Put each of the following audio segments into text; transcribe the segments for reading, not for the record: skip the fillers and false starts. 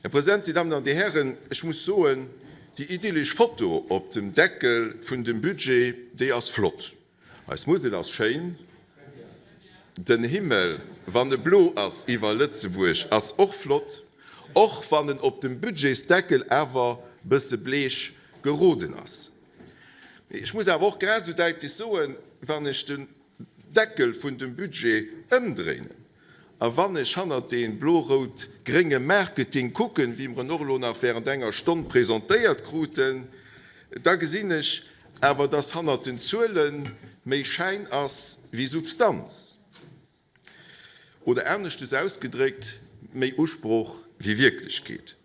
Här President, Dir Dammen an Dir Hären, ech muss soen, déi idyllesch Foto op dem Deckel vun dem Budget, déi ass flott. Eis Musel ass schéin, den Himmel, wann e blo ass iwwer Lëtzebuerg, ass och flott, och wann en op dem Budgetsdeckel awer bësse bleech geroden ass. Mee ech muss awer och grad esou däitlech soen, wann ech den Deckel vun dem Budget ëmdréinen a wann ech hannert dee blo-rout-grénge Marketing kucken, wéi mer en och elo nach während enger Stonn presentéiert kruten, da gesinn ech awer, dass hannert den Zuele méi Schäin ass wéi Substanz. Oder aneschtes ausgedréckt, méi Usproch wéi Wierklechkeet.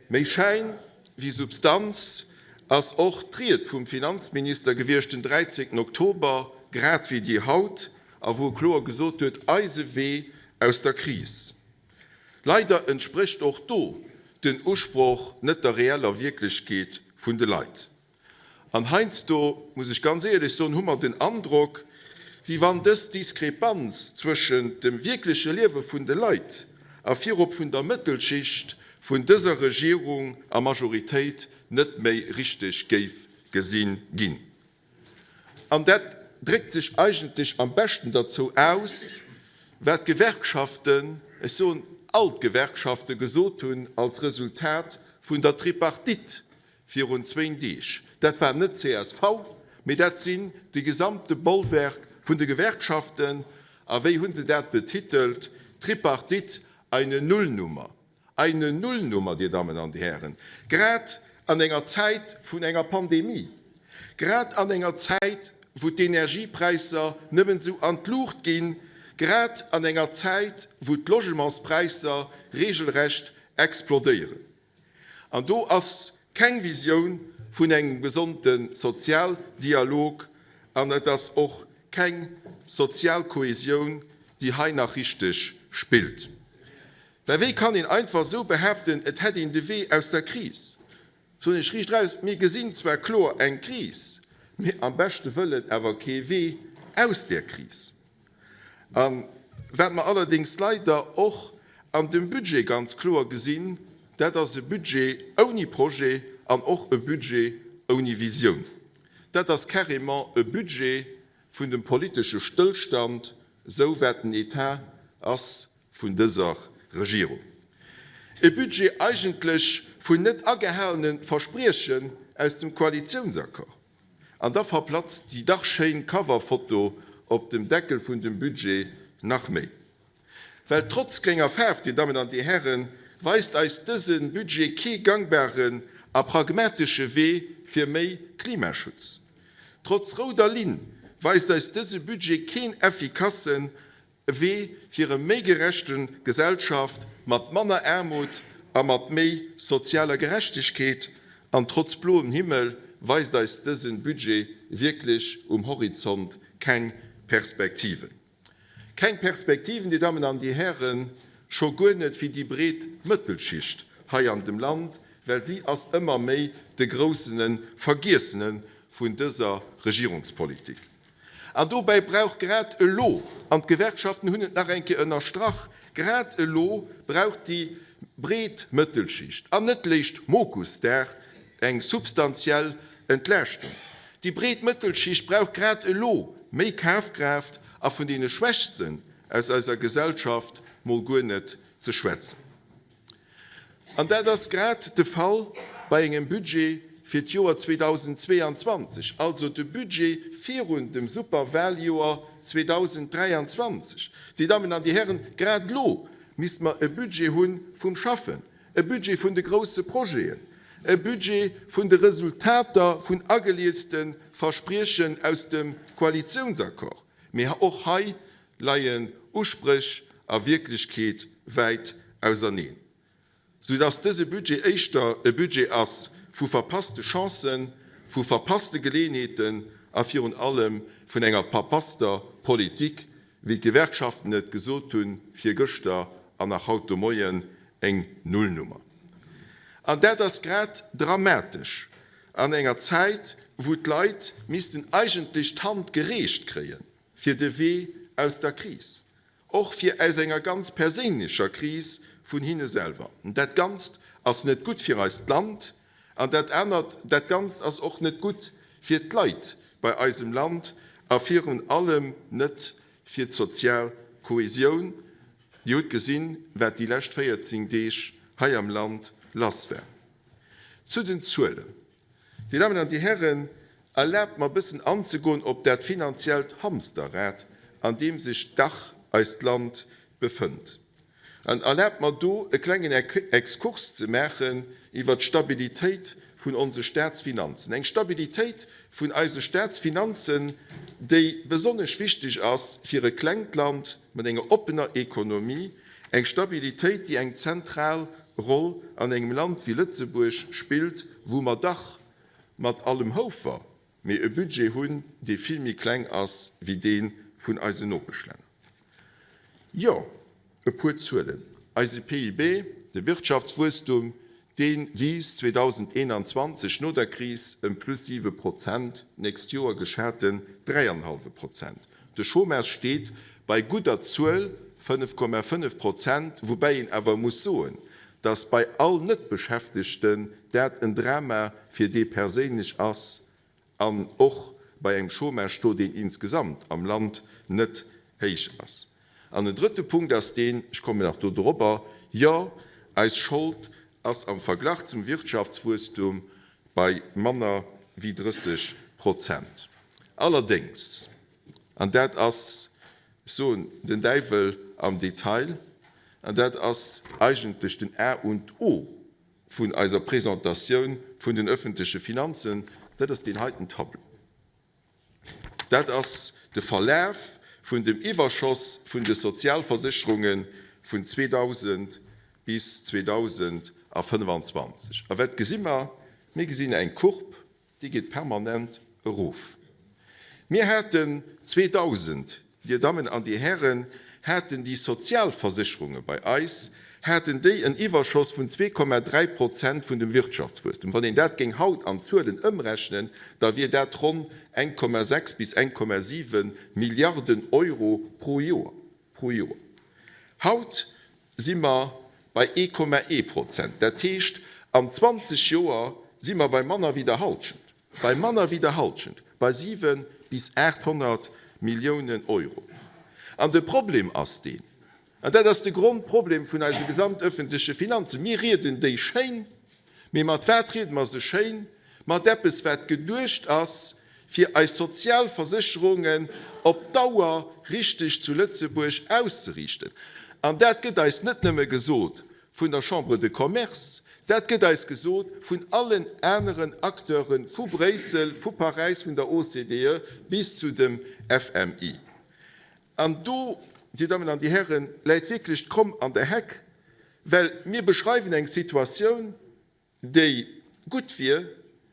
Méi Schäin wéi Substanz ass och d'Ried vum Finanzminister gewiescht den 13 Oktober, grad wéi déi haut, a wou e kloer gesot huet, Eise Wee aus der Kris. Leider entsprécht och do den Usproch net der reeller Wierklechkeet vun de Leit. An heiansdo, muss ech ganz éierlech soen, hu mer den Androck, wéi wann dës Diskrepanz zwëschent dem wierkleche Liewe vun de Leit a virop vun der Mëttelschicht vun dëser Regierung a Majoritéit net méi richteg géif gesi ginn. An dat dréckt sech eigentlech am beschten derzou aus, wat d'Gewerkschaften, ech soen all d'Gewerkschaften, gesot hunn als Resultat vun der Tripartite Virun zwéin Deeg. Dat war net csv, mee dat sinn de gesamte Bollwerk vun de Gewerkschaften. A wéi hu se dat betitelt? Tripartite, eine Nullnummer. Eine Nullnummer, Dir Dammen an Dir Hären, grad an enger Zäit vun enger Pandemie, grad an enger Zäit, wou d'Energiepräisser nëmmen esou an d'Luucht ginn, grad an enger Zäit, wou d'Logementspräisser regelrecht explodéieren. An do ass keng Visioun vun engem gesonde Sozialdialog an et ass och keng sozial Kohesioun, déi hei nach richteg spillt. Well wéi kann een einfach esou behaapten, et hätt een de Wee aus der Kris? Soen ech riicht eraus, mir gesinn zwar kloer eng Kris, mee am beschte Wëllen awer kee Wee aus där Kris. A wat mer allerdéngs leider och an dem Budget ganz kloer gesinn, dat ass e Budget ouni Projet an och e Budget ouni Visioun. Dat ass carrément e Budget vun dem politesche Stëllstand, esou wat den Etat ass vun dëser Regierung. E Budget eigentlech vun net agehalene Verspriechen aus dem Koalitiounsaccord. An da verplatzt déi dach schéin Coverfoto op dem Deckel vun dem Budget nach méi. Well trotz grénger Faarf, Dir Dammen an Dir Hären, weist eis dëse Budget kee gangbaren a pragmatesche Wee fir méi Klimaschutz. Trotz rouder Linn weist eis dëse Budget keen effikassen E Wee fir e méi gerechte Gesellschaft mat manner Aarmut a mat méi sozialer Gerechtegkeet. An trotz bloem Himmel weist eis dëse Budget wierklech um Horizont keng Perspektiven. Keng Perspektiven, Dir Dammen an Dir Hären, scho guer net fir déi breet Mëttelschicht hei an dem Land, well si ass ëmmer méi de groussene Vergiessene vun dëser Regierungspolitik. An dobäi brauch grad elo, an d'Gewerkschaften hunn et nach eng Kéier ënnerstrach, grad elo brauch déi breet Mëttelschicht, an net léischt Mokusdag, eng substantiell Entlaaschtung. Déi breet Mëttelschicht brauch grad elo méi Kafkraaft, a vun deene Schwächsten aus eiser Gesellschaft mol guer net ze schwätzen. An dat ass grad de Fall bei engem Budget fir d'Joer 2022, also de Budget virun dem Superwaljoer 2023. Dir Dammen an Dir Hären, grad elo misste mer e Budget hu vum Schaffen, e Budget vun de grousse Projeten, e Budget vun de Resultater vun agelieste Verspriechen aus dem Koalitiounsaccord. Mee och hei leien Uspréch a Wierklechkeet wäit auserneen, sou dass dëse Budget éischter e Budget ass vu verpasste Chancen, vu verpasste Geleeënheeten a virun allem vun enger verpasster Politik, wéi d'Gewerkschaften et gesot hunn virgëschter an nach haut de Moien, eng Nullnummer. An dat ass grad dramatesch an enger Zäit, wou d'Leit missten eigentlech d'Hand gereecht kréien, fir de Wee aus der Kris, och fir aus enger ganz perséinlecher Kris. vun hinne selwer. Dat Ganzt ass net gutt fir eist Land an dat anert, dat Ganzt ass och net gutt fir d'Leit bei eisem Land a virun allem net fir d'sozial Kohesioun. Dir hutt gesinn, wat déi lescht 14 Deeg hei am Land lass war. Zu den Zuelen, Dir Dammen an Dir Hären, erlaabt mer e bëssen anzegoen op dat finanziellt Hamsterrad, an deem sech dach eist Land befënnt. An erlaabt mer do e klengen Exkurs ze maachen iwwert d'Stabilitéit vun onse Staatsfinanzen. Eng Stabilitéit vun eise Staatsfinanzen, déi besonnesch wichteg ass fir e klengt Land mat enger oppener Ekonomie, eng Stabilitéit, déi eng zentral Roll an engem Land wéi Lëtzebuerg spillt, wou mer dach mat allem Houfer, mee e Budget hunn, dee vill méi kleng ass wéi dee vun eisen Nopeschlänner. Jo, e puer Zuelen, Eise PIB, de Wirtschaftswuesstum, dee wiisst 2021 no der Kris ëm plus 7 Prozent, d'nächst Joer geschaten dräianhallwe Prozent. De Chômage steet bei gudder Zuel, 5,5 Prozent, woubäi een awer muss soen, datt bei all Net-Beschäftegten dat en Drama fir dee perséinlech ass an och bei engem Chômage-Taux, deen insgesamt am Land net héich ass. An en drëtte Punkt ass deen, ech kommen nach do dorobber, jo, eis Schold ass am Verglach zum Wirtschaftswuesstum bei manner wéi 30 Prozent. Allerdéngs, an dat ass, ech soen, den Däiwel am Detail, an dat ass eigentlech den A und O vun eiser Presentatioun vun den öffentleche Finanzen, dat ass deen heiten Tableau. Dat ass de Verlaf vun dem Iwwerschoss vun de Sozialversécherunge vun 2000 bis 2025. A wat gesi mer? Mir gesinn eng Courbe, déi geet permanent erof. Mir haten 2000, Dir Dammen an Dir Hären, haten déi Sozialversécherunge bei eis, haten déi en Iwwerschoss vun 2,3 Prozent vun dem Wirtschaftswuesstum. Wann een dat géing haut an Zuelen ëmrechnen, da wier dat ronn 1,6 bis 1,7 Milliarden Euro pro Joer. Pro Joer. Haut si mer bei 1,1 Prozent. Dat heescht, an 20 Joer si mer bei manner wéi der Halschent, bei manner wéi der Halschent, bei 7 bis 800 Milliounen Euro. An de Problem ass deen, an dat ass de Grondproblem vun eise gesamtöffentleche Finanzen, Mir rieden déi schéin, Mee mat wat riede mer se schéin? Mat eppes, wat geduecht ass, fir eis Sozialversécherungen op Dauer richteg zu Lëtzebuerg auszeriichten. An dat gëtt eis net nëmme gesot vun der Chambre de Commerce, dat gëtt eis gesot vun allen aneren Acteure vu Bréissel, vu Paräis, vun der OCDE bis zu dem FMI. An do, Dir Dammen an Dir Hären, läit wierklech d'Kromm an der Heck, well mir beschreiwen eng Situatioun, déi gutt wier,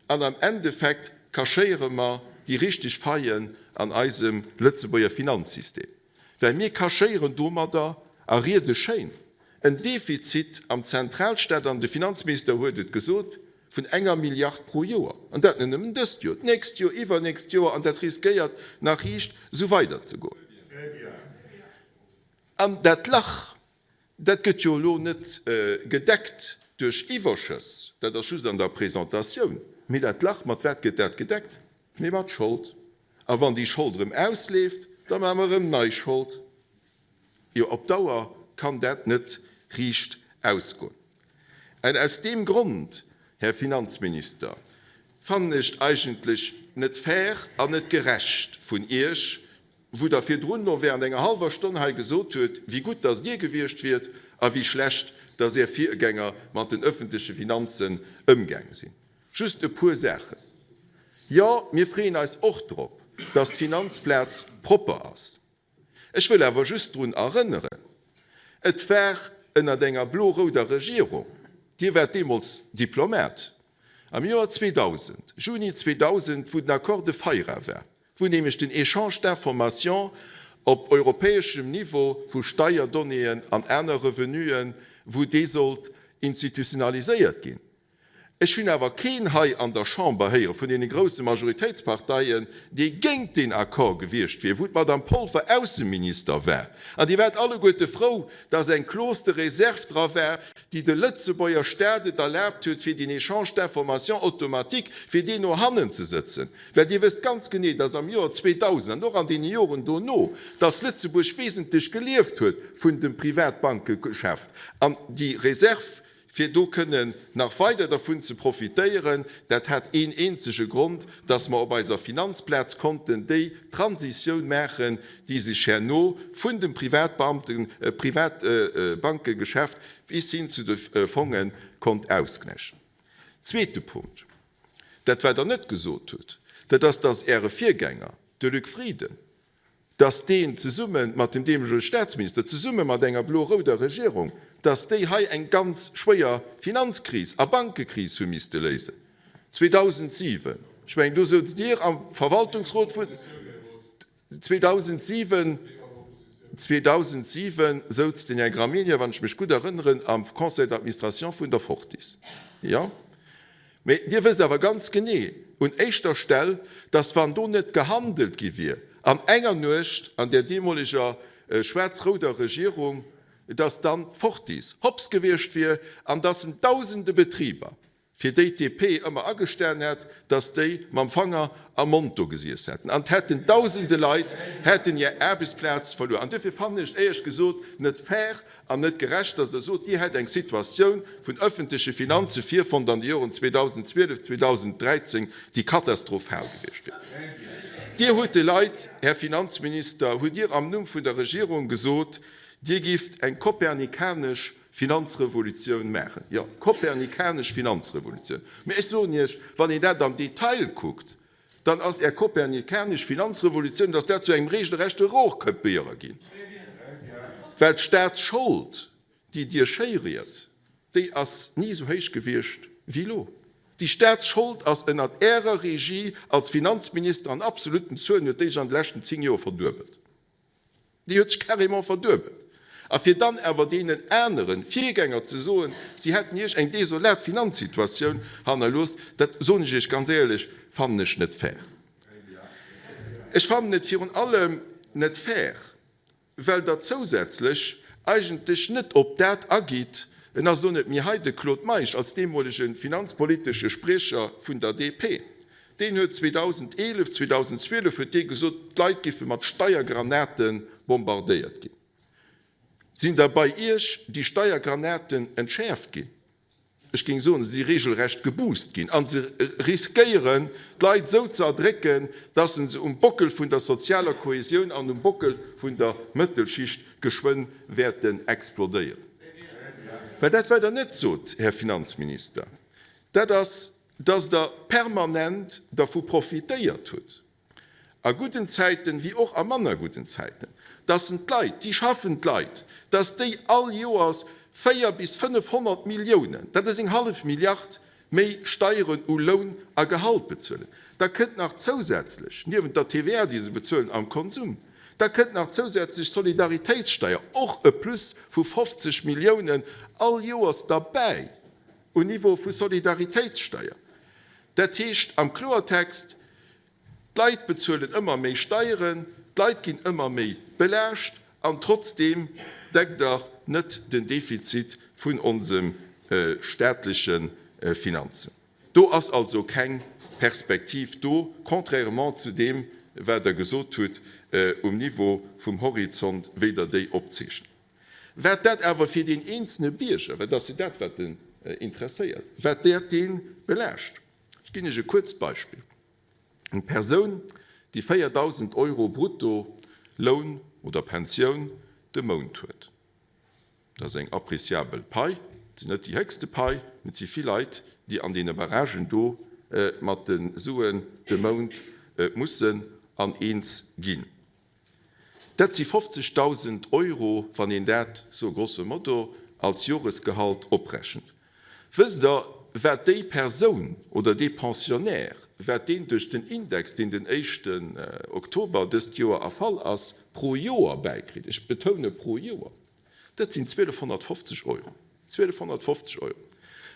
an am Endeffekt cachéiere mer déi richteg Faillen an eisem Lëtzebuerger Finanzsystem, well mir cachéieren domadder a riede schéin en Defizit am Zentralstaat, an de Finanzminister huet et gesot, vun enger Milliard pro Joer, an dat net nëmmen dëst Joer, d'nächst Joer, iwwernächst Joer, an dat riskéiert nach riicht esou weiderzegoen. An dat Lach, dat gëtt jo elo net gedeckt duerch Iwwerschëss, dat ass just an der Presentatioun, mee dat Lach, mat wat gëtt dat gedeckt? Mee mat Schold. A wann déi Schold erëm ausleeft, da maache mer erëm nei Schold. Jo, op Dauer kann dat net riicht ausgoen. An aus deem Grond, Här Finanzminister, fannen ech et eigentlech net fair an net gerecht vun Iech, wou Der virdrun elo während enger hallwer Stonn hei gesot huet, wéi gutt dass Dir gewiescht wiert a wéi schlecht dass Är Virgänger mat den öffentleche Finanzen ëmgaang sinn. Just e puer Saachen. Jo, mir freeën eis och drop, dass d'Finanzplaz propper ass. Ech wëll awer just drun erënneren, Et war ënnert enger blo-rouder Regierung, Dir waart deemools Diplomat, am Joer 2000, Juni 2000, wou den Accord de Feira war, wou nämlech den Échange d'informations op europäeschem Niveau vu Steierdonnéeën an aner Revenuen, wou dee sollt institutionaliséiert ginn. Ech hunn awer keen hei an der Chamber héiere vun deene grousse Majoritéitsparteien, dee géint deen Accord gewiescht wier, wou d'Madame Polfer Ausseminister war. An Dir waart alleguerte frou, dass eng Clause de réserve dra war, déi de Lëtzebuerger Stat et erlaabt huet, fir deen Échange d'informations automatique, fir deen no hannen ze sëtzen. Well Dir wësst ganz genee, dass am Joer 2000 an och an deene Joren dono, dass Lëtzebuerg wesentlech gelieft huet vun dem Privatbankegeschäft an déi Réserve, Fir do kënnen nach weider dervun ze profitéieren, dat hat een eenzege Grond, dass mer op eiser Finanzplaz konnten déi Transitioun maachen, déi sech herno vun dem Privatbeamten, Privatbankegeschäft bis hin zu de Fonge konnt ausgläichen. Zweete Punkt, dat wat Der net gesot hutt, dat ass, dass Äre Virgänger, de Luc Frieden, dass deen zesumme mat dem deemolege Statsminister, zesumme mat enger blo-rouder Regierung, dass déi hei eng ganz schwéier Finanzkris a Bankekris hu misste léisen. 2007, ech mengen, do soutzt Dir am Verwaltungsrot vun, 2007, 2007 souz den Här Gramegna, wann ech mech gutt erënneren, am Conseil d'administration vun der Fortis, jo. Mä Dir wësst awer ganz genee un éischter Stell, dass wann do net gehandelt gi wier an enger Nuecht an där deemoleger schwaarz-rouder Regierung, dass dann d'Fortis hops gewiescht wier an dass en Dausende Betriber, fir déi d'DP ëmmer agestan hätt, dass déi mam Fanger am Mond do gesiess hätten an hätten Dausende Leit hätten hir Aarbechtsplaz verluer. An duerfir fannen ech et éierlech gesot net fair an net gerecht, dass Der sot, Dir hätt eng Situatioun vun öffentleche Finanze virfonnt an de Joren 2012, 2013, déi katastrophal gewiescht wier. Dir hutt de Leit, Här Finanzminister, hutt Dir am Numm vun der Regierung gesot, Dir gifft eng kopernikanesch Finanzrevolutioun maachen. Jo, kopernikanesch Finanzrevolutioun. Mä ech soen Iech, wann een dat am Detail kuckt, dann ass Är kopernikanesch Finanzrevolutioun, dass dat zu engem regelrechte Rohrkrepierer ginn, well d'Staatsschold, déi Dir schéiriert, déi ass ni esou héich gewiescht wéi elo. Déi Staatsschold ass ënnert Ärer Regie als Finanzminister an absoluten Zuelen huet déi sech an de leschten 10 Joer verduebelt. Déi huet sech carrément verduebelt. A fir dann awer deenen anere Virgänger ze soen, si hätten Iech eng desolat Finanzsituatioun hannerlooss, dat, soen ech Iech ganz éierlech, fannen ech net fair. Ech fannen et virun allem net fair, well Der zousätzlech eigentlech net op dat agitt, en ass elo net méi hei, de Claude Meisch als deemolege finanzpolitesche Spriecher vun der DP, Deen huet 2011, 2012 huet dee gesot, d'Leit giffe mat Steiergranate bombardéiert ginn. Sinn da bei Iech déi Steiergranaten entschäerft ginn? Ech géing soen, se si regelrecht geboost ginn a se riskéieren, d'Leit esou ze erdrécken, dass se um Bockel vun der sozialer Kohesioun an um Bockel vun der Mëttelschicht geschwënn wäerten explodéieren. Well dat, wat Der net sot, Här Finanzminister, dat ass, dass Der permanent dervu profitéiert hutt, a gudden Zäiten wéi och a manner gudden Zäiten, dass en d'Leit, déi schaffend Leit, dass déi all Joers 4 bis 500 Milliounen, dat ass eng hallef Milliard, méi Steieren u Loun a Gehalt bezuelen. Da kënnt nach zousätzlech, niewent der TVA, déi se bezuelen am Konsum, da kënnt nach zousätzlech Solidaritéitssteier, och e Plus vu 50 Milliounen all Joers derbäi. Um Niveau vu Solidaritéitssteier. Dat heescht am Kloertext, D'Leit bezuelen ëmmer méi Steieren, d'Leit ginn ëmmer méi belaascht an trotzdeem deckt Der net den Defizit vun onse staatleche Finanzen. Do ass also keng Perspektiv do, contrairement zu deem, wat Der gesot hutt um Niveau vum Horizont, wéi Der déi opzeechent. Wat dat awer fir deen eenzelne Bierger, well dat ass jo dat, wat en interesséiert, wat dat dee belaascht. Ech ginn Iech e kuerzt Beispill. Eng Persoun, déi 4.000 Euro brutto Loun oder Pensioun de Mount huet, dat ass eng appréciabel Pai, et sinn net déi héchste Pai, mee et si vill Leit, déi an deene Barragen do mat de Suen de Mount mussen an eens ginn. Dat si 50.000 Euro, wann een dat sou grosso modo als Joresgehalt oprechent. Wësst Der, wat déi Persoun oder dee Pensionnaire, wat deen duerch den Index, deen den éischten Oktober dëst Joer erfall ass, pro Joer bäikritt? Ech betoune pro Joer. Dat sinn 1.250 Euro. 1.250 Euro!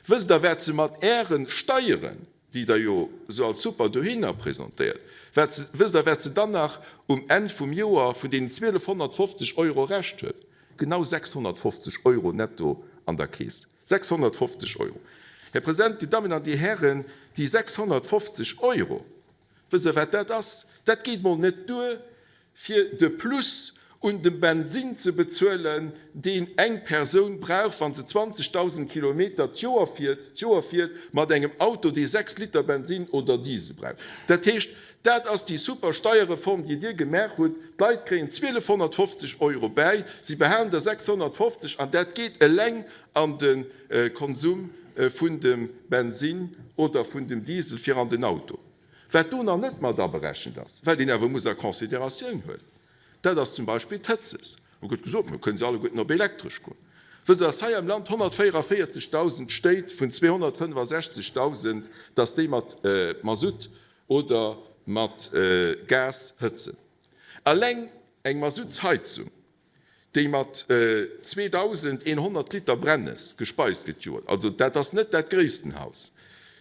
Wësst Der, wat se mat Äre Steieren, déi Der jo esou als super dohinner presentéiert, wat se, wësst Der, wat se dann nach um Enn vum Joer vun deenen 1.250 Euro Rescht huet? Genau 650 Euro netto an der Keess. 650 Euro! Här President, Dir Dammen an Dir Hären, déi 650 Euro, wësst Der, wat dat ass? Dat geet mol net duer, fir de Plus un dem Bensinn ze bezuelen, deen eng Persoun brauch, wa se 20.000 Kilometer d'Joer fiert, d'Joer fiert mat engem Auto, dee 6 Liter Bensinn oder Diesel brauch. Dat heescht, dat ass déi super Steierreform, déi Dir gemaach hutt. D'Leit kréien 1.250 Euro bäi, si behalen der 650, an dat geet eleng an de Konsum vun dem Bensinn oder vun dem Diesel fir an den Auto. Wat do nach net mat aberechent ass, wat een awer muss a Consideratioun huelen, dat ass zum Beispill d'Hëtzes. Do gëtt gesot, Mir kënnen se alleguerten op elektresch goen. Wësst Der, dass hei am Land 144.000 Stéit vun 265.000, dass déi mat Masutt oder mat Gas hëtzen? Eleng eng Masuttsheizung déi mat 2.100 Liter Brennes gespeist gëtt d'Joer, also dat ass net dat gréissten Haus,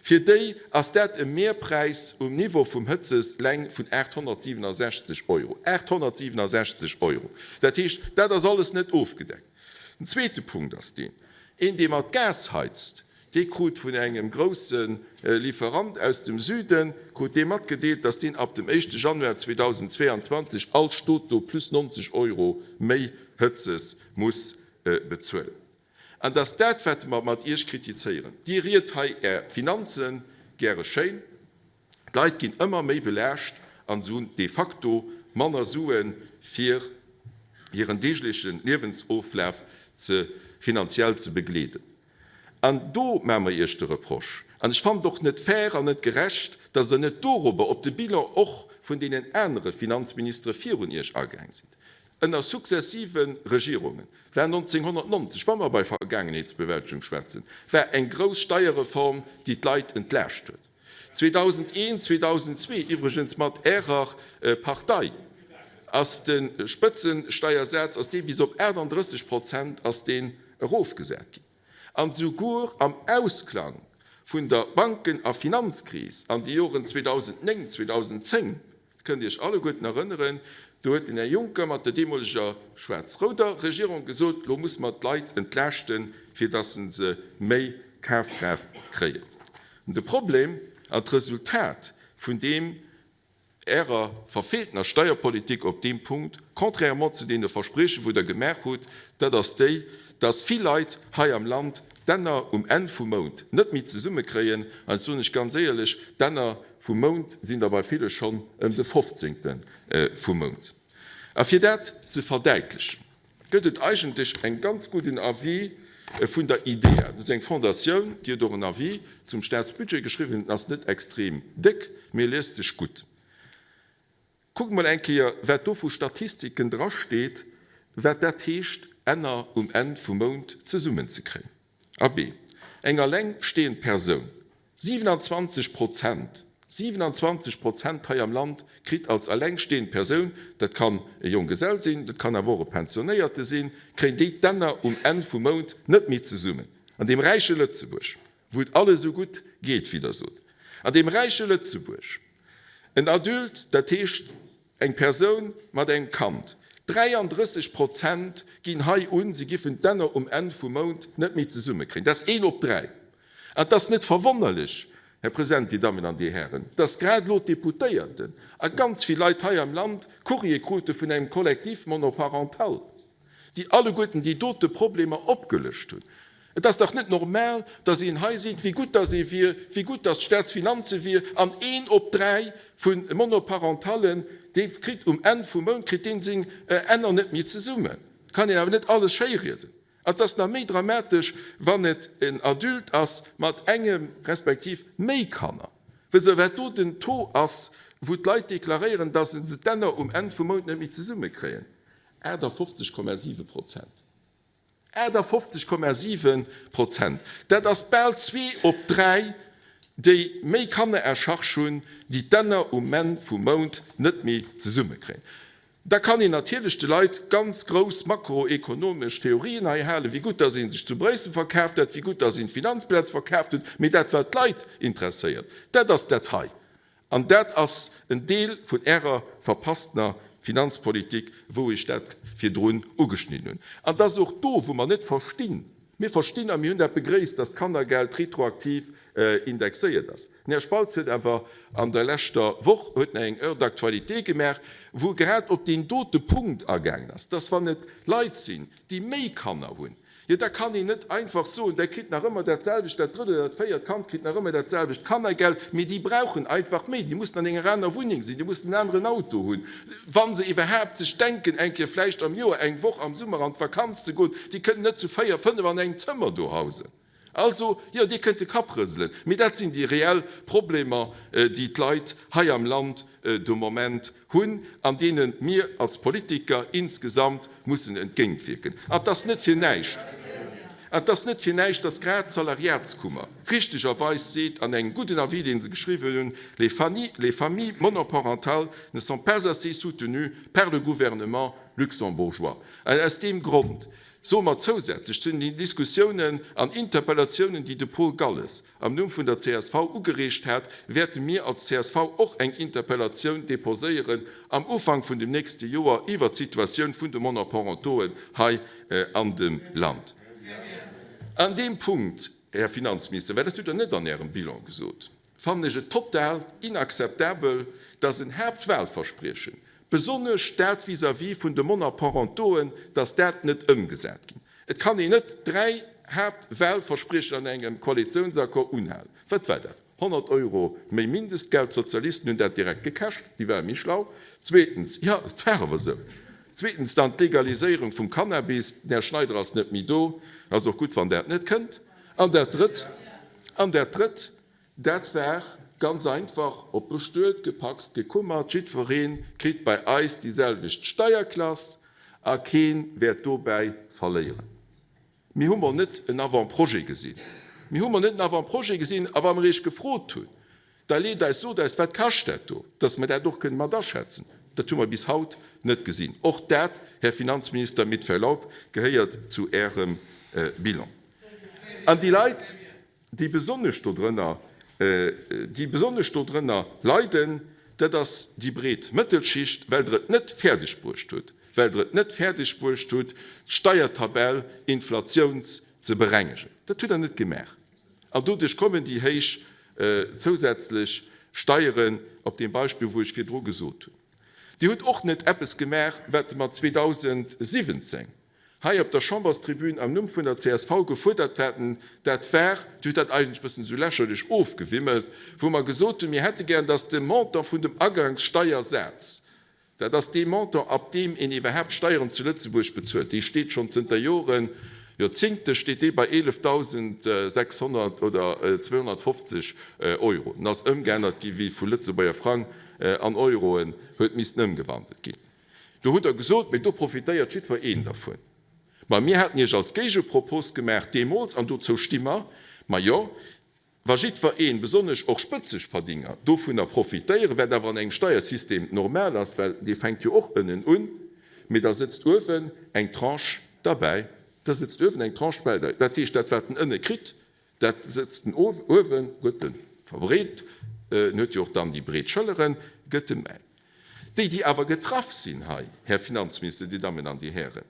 fir déi ass dat e Mehrpräis um Niveau vum Hëtzes leng vun 867 Euro. 867 Euro! Dat heescht, dat ass alles net ofgedeckt. Den zweete Punkt ass deen, Een, dee mat Gas heizt, Dee krut vun engem grousse Lieferant aus dem Süden, krut dee matgedeelt, dass deen ab dem éischte Januar 2022 all Stot do plus 90 Euro méi Hëtzes muss bezuelen. An dass dat, wat mer mat Iech kritizéieren, Dir riet hei Är Finanze gäre schéin, D'Leit ginn ëmmer méi belaascht an se hunn de facto manner Suen, fir hiren deegleche Liewensoflaf ze finanziell ze begleeden. An do maache mer Iech de Reproche. An ech fannen et och net fair an net gerecht, dass Der net dorobber, op de Bilan och vun deenen anere Finanzministere virun Iech agaang sidd. Ënner successive Regierungen war 1990, wa mer bei Vergaangenheetsbewältegung schwätzen, war eng grouss Steierreform, déi d'Leit entlaascht huet. 2001, 2002, iwwregens mat Ärer Partei, ass de Spëtzesteiersaz, ass dee bis op 38 Prozent ass deen erofgesat ginn. An souguer am Ausklang vun der Banken a Finanzkris an de Joren 2009, 2010, Kënnt Iech alleguerten erënneren, do huet den Här Juncker mat der deemoleger schwaarz-rouder Regierung gesot, Lo muss mer d'Leit entlaaschten, fir datt se méi Kafkraaft kréien. De Problem an d'Resultat vun deem Ärer verfeeltener Steierpolitik op deem Punkt, contrairement zu deene Verspriechen, wou Der gemaach hutt, dat ass déi, datt vill Leit hei am Land d'Enner um Enn vum Mount net méi zesummekréien. An ech soen lech ganz éierlech, d'Enner vum Mount sinn der bei ville schonn ëm de fofzéngte vum Mount. A fir dat ze verdäitlechen, gëtt et eigentlech eng ganz gudden Avis vun der IDEA. Dat ass eng Fondatioun, déi huet och en Avis zum Staatsbudget geschriwwen. En ass net extrem déck, mee e liest sech gutt. Kuckt mol eng Kéier, wat do vu Statistiken drasteet, wat dat heescht, Enner um Enn vum Mount zesummenzekréien. Abee, eng alleng stehend Persoun, 27 Prozent, 27 Prozent hei am Land kritt als allengstehend Persoun, dat kann e Jonggesell sinn, dat kann awer och e Pensionéierte sinn, kréien déi d'Enner um Enn vum Mount net méi zesummen. An deem räiche Lëtzebuerg, wou et alles esou gutt geet, wéi Der sot, an deem räiche Lëtzebuerg, en Adulte, dat heescht Eng Persoun mat engem Kand. 33 Prozent ginn hei un, se giffen d'Enner um Enn vum Mount net méi zesummekréien. Dat ass een op dräi. An et ass net verwonnerlech, Här President, Dir Dammen an Dir Hären, dass grad elo d'Deputéierten a ganz vill Leit hei am Land Courrier krute vun engem Collectif monoparental, déi alleguerten déi dote Problemer opgelëscht hunn. Et ass dach net normal, dass een hei seet, wéi gutt dass ee wier, wéi gutt dass d'Staatsfinanze wier, an een op dräi vu Monoparentallen, dee kritt um Enn vum Mount, kritt dee seng Enner net méi zesummen. Et kann een awer net alles schéirieden. An et ass nach méi dramatesch, wann et en Adulte ass mat engem respektiv méi Kanner. Wësst Der, wat do den Taux ass, wou d'Leit deklaréieren, dass se d'Enner um Enn vum Mount net méi zesummekréien? 58,7 Prozent. 58,7 Prozent, dat ass bal zwee op dräi, déi méi Kanner à charge hunn, déi d'Enner um Enn vum Mount net méi zesummekréien. Da kann een natierlech de Leit ganz grouss makroekonomesch Theorien hei halen, wéi gutt dass ee sech zu Bréissel verkaaft huet, wéi gutt dass een d'Finanzplaz verkaaft huet, mee dat wat d'Leit interesséiert, dat ass dat hei. An dat ass en Deel vun Ärer verpasstener Finanzpolitik, wou ech dat virdrun ugeschnidden hunn. An et ass och do, wou mer net verstinn, mir verstinn a mir hunn dat begréisst, dass d'Kannergeld retroaktiv indexéiert ass. Den Här Spautz huet awer an der leschter Woch huet en eng Heure d'actualité gemaach, wou e grad op deen dote Punkt agaangen ass, dass wann et Leit sinn, déi méi Kanner hunn, jo da kann een net einfach soen, där kritt nach ëmmer dat selwecht, dat drëtt oder dat véiert Kand kritt nach ëmmer dat selwecht Kannergeld, mee déi brauchen einfach méi, déi mussen an enger aner Wunneng sinn, déi mussen en aneren Auto hunn, wa se iwwerhaapt sech denken, eng Kéier vläicht am Joer eng Woch am Summer an d'Vakanz ze goen, déi kënnen net zu véier, fënnef an engem Zëmmer do hausen. Also, jo, Dir kënnt de Kapp rëselen, mee dat sinn déi reell Problemer, déi d'Leit hei am Land de Moment hunn an deene mir als Politiker insgesamt mussen entgéintwierken. An et ass net fir näischt, an et ass net fir näischt, dass grad d'Salariatskummer richtegerweis seet an engem gudden Avis, dee se geschriwwen hunn, Les familles, les familles monoparentales ne sont pas assez soutenues par le gouvernement luxembourgeois. An aus deem Grond Soe mer zousätzlech zu den Diskussiounen an Interpellatiounen, déi de Paul Galles am Numm vun der csv ugereegt hat, wäerte mir als csv och eng Interpellatioun deposéieren am Ufank vun dem nächste Joer iwwert d'Situatioun vun de Monoparentoen hei an dem Land. An deem Punkt, Här Finanzminister, well dat hutt Der net an Ärem Bilan gesot, fannen ech et total inakzeptabel, dass en Haaptwahlverspriechen, Besonnesch dat vis-à-vis vun de Monoparentoen, dass dat net ëmgesat ginn. Et kann een net dräi Haaptwahlverspriechen an engem Koalitiounsaccord unhalen. Wat war dat? 100 Euro méi Mindestgeld, d'Sozialisten hunn dat direkt gekäscht, déi ware méi schlau. Zweetens, jo, et war awer esou, zweetens dann d'Legaliséierung vum Cannabis, den Här Schneider ass net méi do, ass och gutt, wann dat net kënnt. An dat Drëtt, an dat Drëtt, Dat war ganz einfach op bestuet, gepacst, gekummert, jiddweree kritt bei eis déi selwecht Steierklass a kee wäert dobäi verléieren. Mir hu mol net en Avant-projet gesinn. Mir hu mol net en Avant-projet gesinn. A wa mer Iech gefrot hunn, da leet eis, sot eis, wat kascht dat do, dass mer dat och kënne mat aschätzen, dat hu mer bis haut net gesinn. Och dat, Här Finanzminister, mit Verlaub, gehéiert zu Ärem Bilan. An déi Leit, Déi besonnesch dodrënner, déi besonnesch dodrënner leiden, dat ass déi breet Mëttelschicht, well Der et net fäerdeg bruecht hutt, well Der et net fäerdeg bruecht hutt, d'Steiertabell inflatiouns ze berengegen. Dat hutt Der net gemaach. An doduerch kommen déi héich zousätzlech Steieren op deem Beispill, wou ech virdru gesot hunn. Dir hutt och net eppes gemaach, wat mer 2017 hei op der Chamberstribün am Numm vun der csv gefuerdert haten, dat war, Dir hutt dat eigentlech e bëssen esou lächerlech ofgewimmelt, wou mer gesot hunn, mir hätte gären, dass de Montant vun dem Agangssteiersaz, dat ass dee Montant, ab deem een iwwerhaapt Steieren zu Lëtzebuerg bezuelt, dee steet schonn zënter Joren, Joerzingte steet dee bei 11.600 oder 250 Euro, en ass ëmgeännert gi wéi vu Lëtzebuerger Frang an Euroen huet missten ëmgewandelt ginn. Do hutt Der gesot, mee do profitéiert jiddwer een dervun. Ma mir haten Iech als Géigepropos gemaach deemools, an dozou sti mer, ma jo, wa jiddwer een, besonnesch och Spëtzegverdinger, dovunner profitéieren, wat awer an engem Steiersystem normal ass, well dee fänkt jo och ënnen un, mee da sëtzt uewen eng Tranche derbäi, da sëtzt uewen eng Tranche derbäi. Dat heescht, dat wat en ënne kritt, Dat sëtzt en uewen, gëtt en verbreet, en huet jo och dann déi breet Schëlleren, gëtt en bäi. Déi, déi awer getraff sinn hei, Här Finanzminister, Dir Dammen an Dir Hären,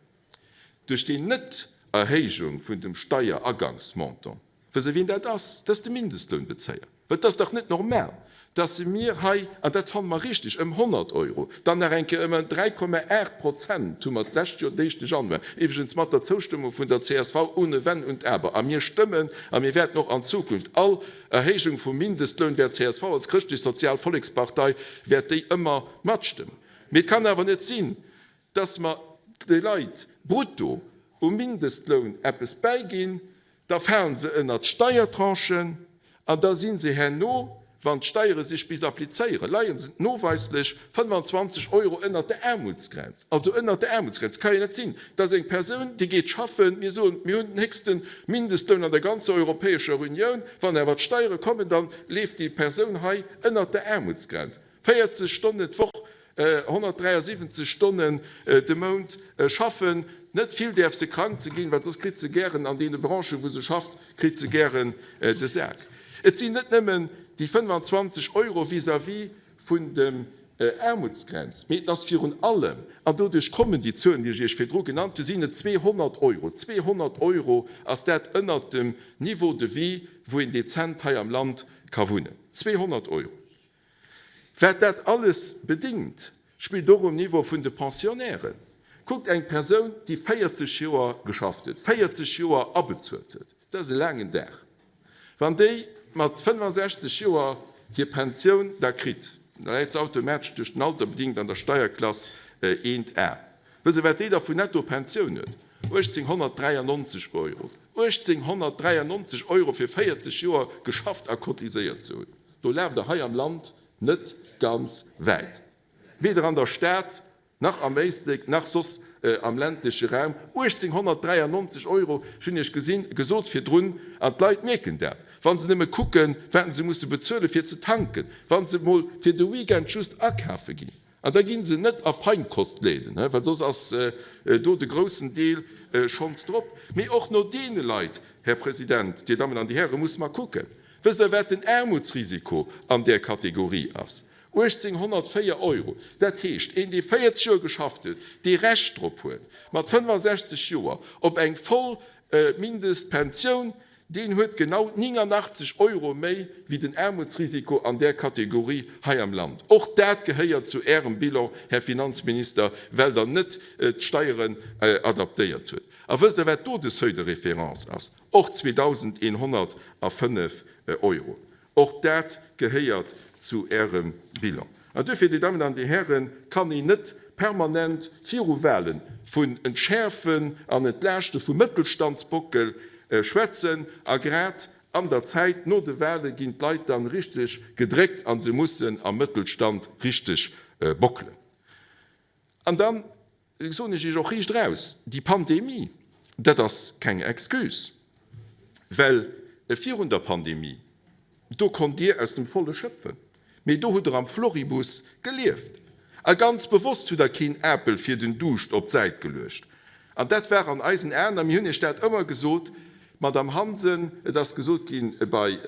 duerch déi Net-Erhéijung vun dem Steier-Agangsmontant, wësst Der, wien dat ass? Dat ass de Mindestlounbezéier. Well et ass dach net normal, dass se mir hei, an dat fanne mer richtig, ëm 100 Euro, dann nach eng Kéier ëm 3,8 Prozent hu mer d'lescht Joer den éischte Januar, iwwregens mat der Zoustëmmung vun der csv ohne Wenn und Aber, a mir stëmmen a mir wäerten och an Zukunft all Erhéijung vum Mindestloun wäert d'CSV als chrëschtlech-sozial Vollekspartei wäert déi ëmmer matstëmmen. Mee et kann awer net sinn, dass mer de Leit brutto um Mindestloun eppes bäiginn, da falen se ënnert d'Steiertranchen an da si se herno, wann d'Steiere sech bis applizéieren, leie se noweislech 25 Euro ënnert der Aarmutsgrenz. Also ënnert der Aarmutsgrenz. Et ka jo net sinn, dass eng Persoun, déi geet schaffen, mir soen, mir hunn den héchste Mindestloun an der ganzer Europäescher Unioun, wann awer d'Steiere kommen, da leeft déi Persoun hei ënnert der Aarmutsgrenz. 40 Stonnen d'Woch. 173 Stonnen de Mount schaffen. Net vill däerf se krank ze ginn, well soss kritt se gären an deene Branchen, wou se schafft, kritt se gären de Sak. Et sinn net nëmmen déi 25 Euro vis-à-vis vun dem Aarmutsgrenz, mee et ass virun allem, an doduerch kommen déi Zuelen, déi ech Iech virdru genannt hunn, sinn et 200 Euro. 200 Euro ass dat ënnert dem Niveau de vie, wou een dezent hei am Land ka wunnen. 200 Euro. Wat dat alles bedingt, spillt och um Niveau vun de Pensionnairen. Kuckt eng Persoun, déi 40 Joer geschafft huet, 40 Joer abezuelt huet, dat ass e laangen Dag, wann déi mat 65 Joer hir Pensioun da kritt, da läit se automatesch duerch den Alter bedingt an der Steierklass 1 A. Wësst Der, wat déi da vun Nettopensioun huet? 1.893 Euro. 1.893 Euro fir 40 Joer geschafft a cotiséiert ze hunn. Do laaft Der hei am Land net ganz wäit, weder an der Stad nach am Éislek nach soss am ländleche Raum. 1.893 Euro, ech hunn Iech gesinn, gesot virdrun, an d'Leit mierken dat, wa se nëmme kucken, wat se musse bezuelen, fir ze tanken, wa se mol fir de Weekend just akafe ginn. An da gi se net a Feinkostläden, well soss ass do de groussen Deel schonns drop. Mee och no deene Leit, Här President, Dir Dammen an Dir Hären, musse mer kucken. Wësst Der, wat den Aarmutsrisiko an där Kategorie ass? 1.804 Euro. Dat heescht, een, dee 40 Joer geschafft huet, dee Recht drop huet, mat 65 Joer op eng voll Mindestpensioun, Deen huet genau 89 Euro méi wéi den Aarmutsrisiko an där Kategorie hei am Land. Och dat gehéiert zu Ärem Bilan, Här Finanzminister, well Der net d'Steieren adaptéiert huet. A wësst Der, wat do de Seuil de référence ass? Och 2.105 Euro. Och dat gehéiert zu Ärem Bilan. An duerfir, Dir Dammen an Dir Hären, kann een net permanent viru Wahlen vun Entschäerfen an Entlaaschte vum Mëttelstandsbockel schwätzen a grad an der Zäit no de Wahle ginn d'Leit dann richteg gedréckt a se mussen am Mëttelstand richteg bockelen. An dann soen ech Iech och riicht eraus, déi Pandemie, dat ass keng Excuse, well virun der Pandemie, do konnt Dir aus dem Volle schöpfen, mee do hutt Der am Floribus gelieft a ganz bewosst hutt Der keen Apel fir den Duuscht op d'Säit geluecht. An dat war an eisen Aen, a mir hunn Iech dat ëmmer gesot, Madamm Hansen, et ass gesot gi bei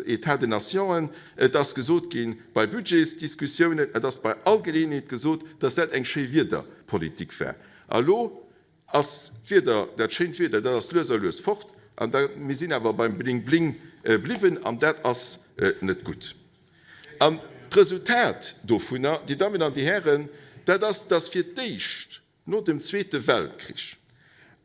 États de nationen, et ass gesot gi bei Budgetsdiskussiounen, et ass bei all Geleeënheet gesot, dass dat eng schéi Wiederpolitik war. A elo ass d'Wieder, dat schéint Wieder, dat ass lues a lues fort, an da, mir sinn awer beim Bling-Bling bliwwen, an dat ass net gutt. An d'Resultat dovunner, Dir Dammen an Dir Hären, dat ass, dass fir d'éischt no dem Zweete Weltkrich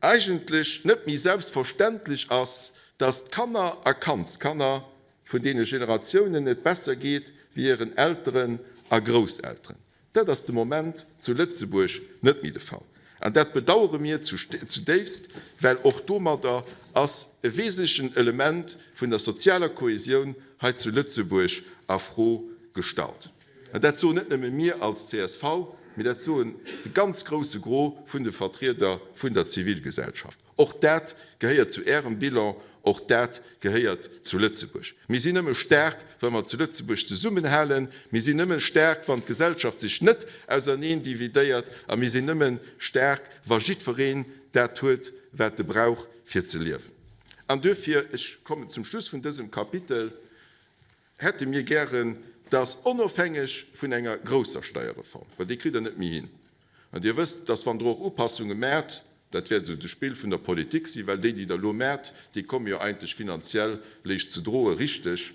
eigentlech net méi selbstverständlech ass, dass d'Kanner a Kandskanner vun deene Generatiounen et besser geet wéi hiren Elteren a Grousselteren. Dat ass de Moment zu Lëtzebuerg net méi de Fall. An dat bedauere mir zudéifst, well och domadder ass e wesentlechen Element vun der sozialer Kohesioun hei zu Lëtzebuerg a Fro gestallt. An dat soen net nëmme mir als csv, mee dat soen de ganz grousse Gros vun de Vertrieder vun der Zivilgesellschaft. Och dat gehéiert zu Ärem Bilan, och dat gehéiert zu Lëtzebuerg. Mir sinn nëmme staark, wa mer zu Lëtzebuerg zesummenhalen. Mir sinn nëmme staark, wann d'Gesellschaft sech net auserneen dividéiert. A mir sinn nëmme staark, wa jiddwereen dat huet, wat e brauch, fir ze liewen. An duerfir, ech kommen zum Schluss vun dësem Kapitel, hätte mir gären, dass onofhängeg vun enger grousser Steierreform, well déi kritt Der net méi hin, an Dir wësst, dass wann Der och Upassunge maacht, dat wäert esou de Spill vun der Politik sinn, well déi, déi Der elo maacht, déi komme jo eigentlech finanziell lech ze droe richteg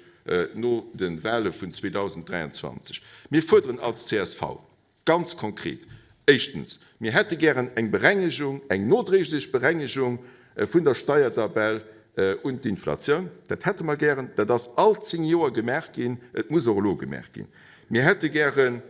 no de Wahle vun 2023. Mir fuerderen als csv, Ganz konkret, éischtens, mir hätte gären eng Berengegung, eng nodréiglech Berengegung vun der Steiertabell un d'Inflatioun. Dat hätte mer gären. Dat ass all zéng Joer gemaach ginn. Et muss och elo gemaach ginn. Mir hätte gären,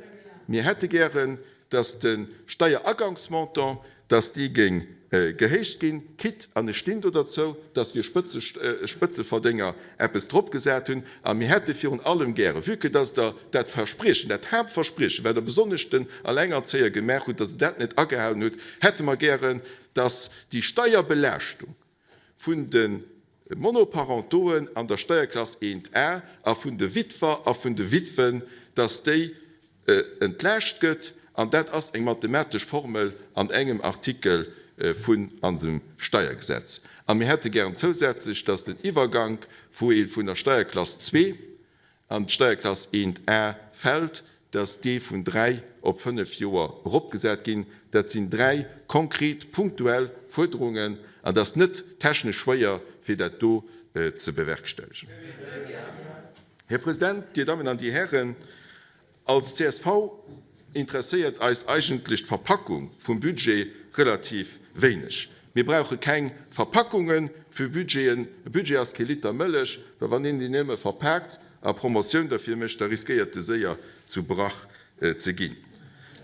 mir hätte gären, dass de Steieragangsmontant, dass dee géing gehéicht ginn, quitte, an ech stinn do derzou, dass wir Spëtzeverdénger eppes dropgesat hunn. A mir hätte virun allem gäre, vue que dass Der dat Verspriechen, dat Haaptverspriechen, wat Der besonnesch den Allengerzéier gemaach hutt, dass Der dat net agehalen hutt, hätte mer gären, dass déi Steierbelaaschtung vun de Monoparentoen an der Steierklass 1 A a vun de Witwer a vun de Witwen, dass déi. Entlaascht gëtt, an dat ass eng mathematesch Formel an engem Artikel vun onsem Steiergesetz. A mir hätte gären zousätzlech, dass den Iwwergank, wou ee vun der Steierklass zwee an d'Steierklass eent a fält, dass dee vun dräi op fënnef Joer eropgesat ginn. Dat sinn dräi konkret, punktuell Fuerderungen, an et ass net technesch schwéier, fir dat do ze bewerkstelligen. Här President, Dir Dammen an Dir Hären, als csv interesséiert eis eigentlech d'Verpackung vum Budget relativ wéineg. Mir brauche keng Verpackunge fir Budgeten. E Budget ass kee Liter Mëllech, well wann een deen nëmme verpaakt a Promotioun derfir mécht, da riskéiert e séier zu Brach ze ginn.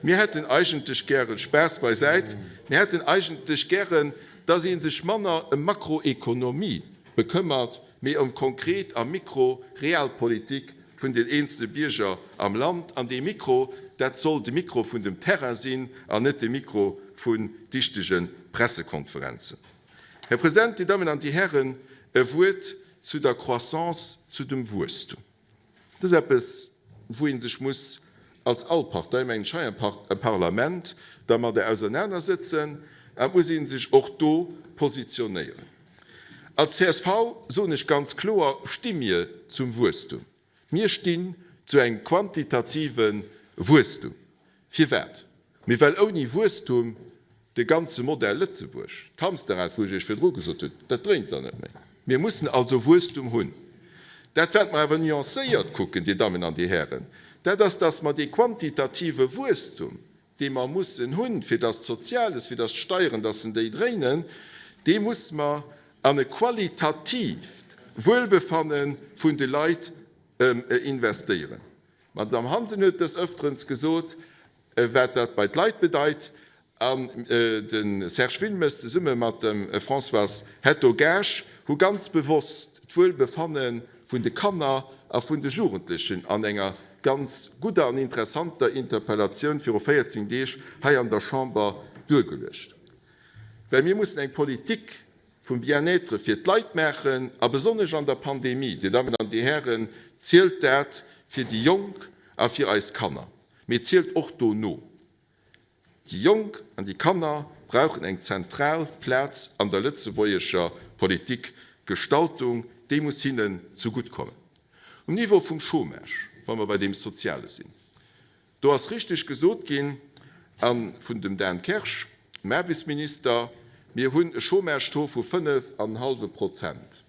Mir hätten eigentlech gären, Spaass beisäit, mir hätten eigentlech gären, dass ee sech manner ëm Makroekonomie bekëmmert, mee ëm konkret a mikro Realpolitik vun den eenzele Bierger am Land. An dee Mikro, dat soll de Mikro vun dem Terrain sinn an net de Mikro vun dichtege Pressekonferenzen. Här President, Dir Dammen an Dir Hären, e Wuert zu der Croissance, zu dem Wuesstum. Dat ass eppes, wou ee sech muss als all Partei, mengen ech, hei am Parlament dermadder ausernanersëtzen an et muss ee sech och do positionéieren. Als csv soen ech ganz kloer, sti mir zum Wuesstum. Mir stinn zu engem quantitative Wuesstum. Firwat? Mee well ouni Wuesstum de ganze Modell Lëtzebuerg, d'Hamsterrad, wou ech Iech virdru gesot hunn, dat dréint dann net méi. Mir mussen also Wuesstum hunn. Dat, wat mer awer nuancéiert kucken, Dir Dammen an Dir Hären, dat ass, dass mer dee quantitative Wuesstum, dee mer mussen hunn, fir dass d'Soziales, fir dass d'Steieren, dass en déi dréinen, dee muss mer an e qualitatiivt Wuelbefanne vun de Leit investéieren. D'Madame Hansen huet des Ëfterens gesot, wat dat bei d'Leit bedeit, an de Serge Wilmes zesumme mat dem Françoise Hetto-Gaasch hu ganz bewosst d'Wuelbefanne vun de Kanner a vun de Jugendlechen an enger ganz gudder an interessanter Interpellatioun viru 14 Deeg hei an der Chamber duergeluecht. Well mir mussen eng Politik vum Bien-être fir d'Leit maachen, a besonnesch an der Pandemie, Dir Dammen an Dir Hären, zielt dat fir déi Jonk a fir eis Kanner, mee et zielt och dono. Déi Jonk an déi Kanner brauchen eng zentral Plaz an der lëtzebuergescher Politikgestaltung, déi muss hinnen zegutt kommen. Um Niveau vum Chômage, wa mer bei deem Soziale sinn, Do ass richteg gesot ginn, a vun dem Dan Kersch, dem Aarbechtsminister, Mir hunn e Chômage-Taux vu fënnef an en hallwe Prozent.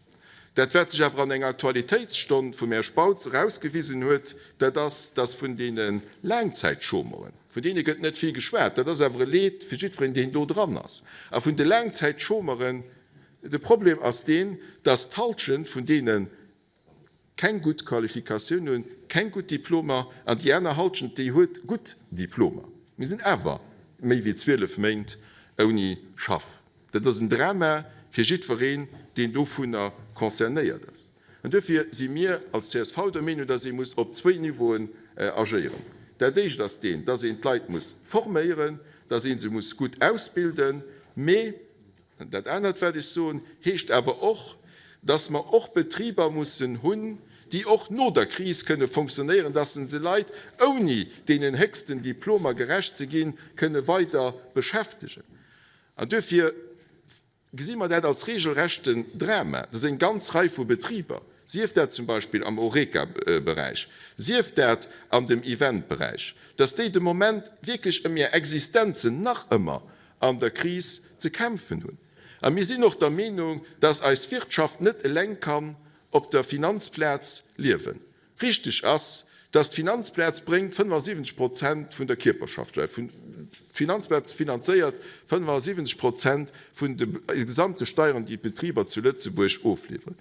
Dat, wat sech awer an enger Aktualitéitsstonn vum Här Spautz erausgewisen huet, dat ass, dass vun deene Laangzäitchômeuren, vun deene gëtt net vill geschwat, dat ass awer e Leed fir jiddwereen, deen do dran ass, a vun de Laangzäitchômeuren, de Problem ass deen, dass d'Halschent vun deene keng gutt Qualifikatioun hunn, keng gutt Diplomer, an déi aner Halschent, déi huet gutt Diplomer, mee sinn awer méi wéi 12 Méint ouni Schaff. Dat ass en Drama fir jiddwereen, deen dovunner concernéiert ass. An duerfir si mir als csv der Meenung, dass ee muss op zwéi Niveauen agéieren. Dat éischt ass deen, dass een d'Leit muss forméieren, dass ee se muss gutt ausbilden, mee Dat anert, wat ech soen, heescht awer och, dass mer och Betriber mussen hunn, déi och no der Kris kënne fonctionnéieren, dass se Leit, ouni deenen héchsten Diplomer gerecht ze ginn, kënne weider beschäftegen. An duerfir gesi mer dat als regelrechten Drama, dass eng ganz Rei vu Betriber, sief dat zum Beispill am Horeca-Beräich, sief dat an dem Event-Beräich, dass déi de Moment wierklech ëm hir Existenzen nach ëmmer an der Kris ze kämpfen hunn. A mir sinn och der Meenung, dass eis Wirtschaft net eleng kann op der Finanzplaz liewen. Richtig ass, dass d'Finanzplaz bréngt 75 Prozent vun der Kierperschaftssteuer. D'Finanzplaz finanzéiert 75 Prozent vun de gesamte Steieren, déi d'Betriber zu Lëtzebuerg ofliwweren.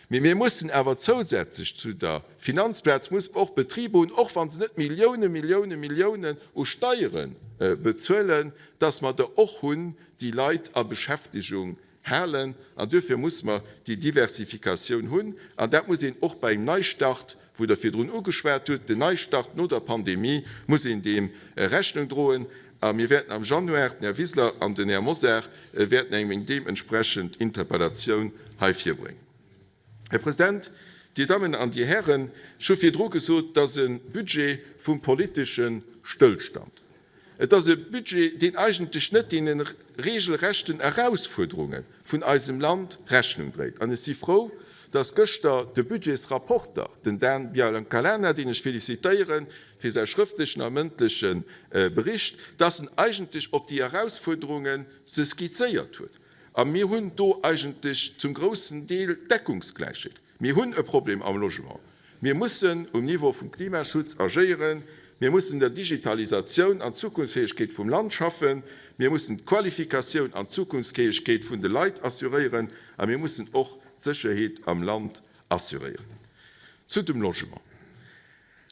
Mee mir mussen awer zousätzlech zu der Finanzplaz mussen och Betriber hunn, och wa se net Milliounen, Milliounen, Milliounen u Steiere bezuelen, dass mer der och hunn, déi Leit a Beschäftegung halen. An duerfir muss mer déi Diversifikatioun hunn. An dat muss een och bei engem Neistart, wou Der virdrun ugeschwat hutt, den Neistart no der Pandemie, muss een deem Rechnung droen. A mir wäerten am Januar, den Här Wiseler an den Här Mosar wäerten engem eng deementsprechend Interpellatioun hei virbréngen. Här President, Dir Dammen an Dir Hären, ech hu virdru gesot, et ass e Budget vum politesche Stëllstand. Et ass e Budget, deen eigentlech net deene regelrechten Erausfuerderunge vun eisem Land Rechnung dréit. An ech si frou, dass gëschter de Budgetsrapporter, den Dan Biancalana, deen ech félicitéiere fir säi schrëftlechen a mëndleche Bericht, dass en eigentlech op déi Erausfuerderunge se skizzéiert huet. A mir hunn do eigentlech zum groussen Deel Deckungsgläichheet. Mir hunn e Problem am Logement. Mir mussen um Niveau vum Klimaschutz agéieren. Mir mussen un der Digitalisatioun an Zukunftsfäegkeet vum Land schaffen. Mir mussen d'Qualifikatioun an d'Zukunftsfäegkeet vun de Leit assuréieren. A mir mussen och d'Sécherheet am Land assuréieren. Zu dem Logement.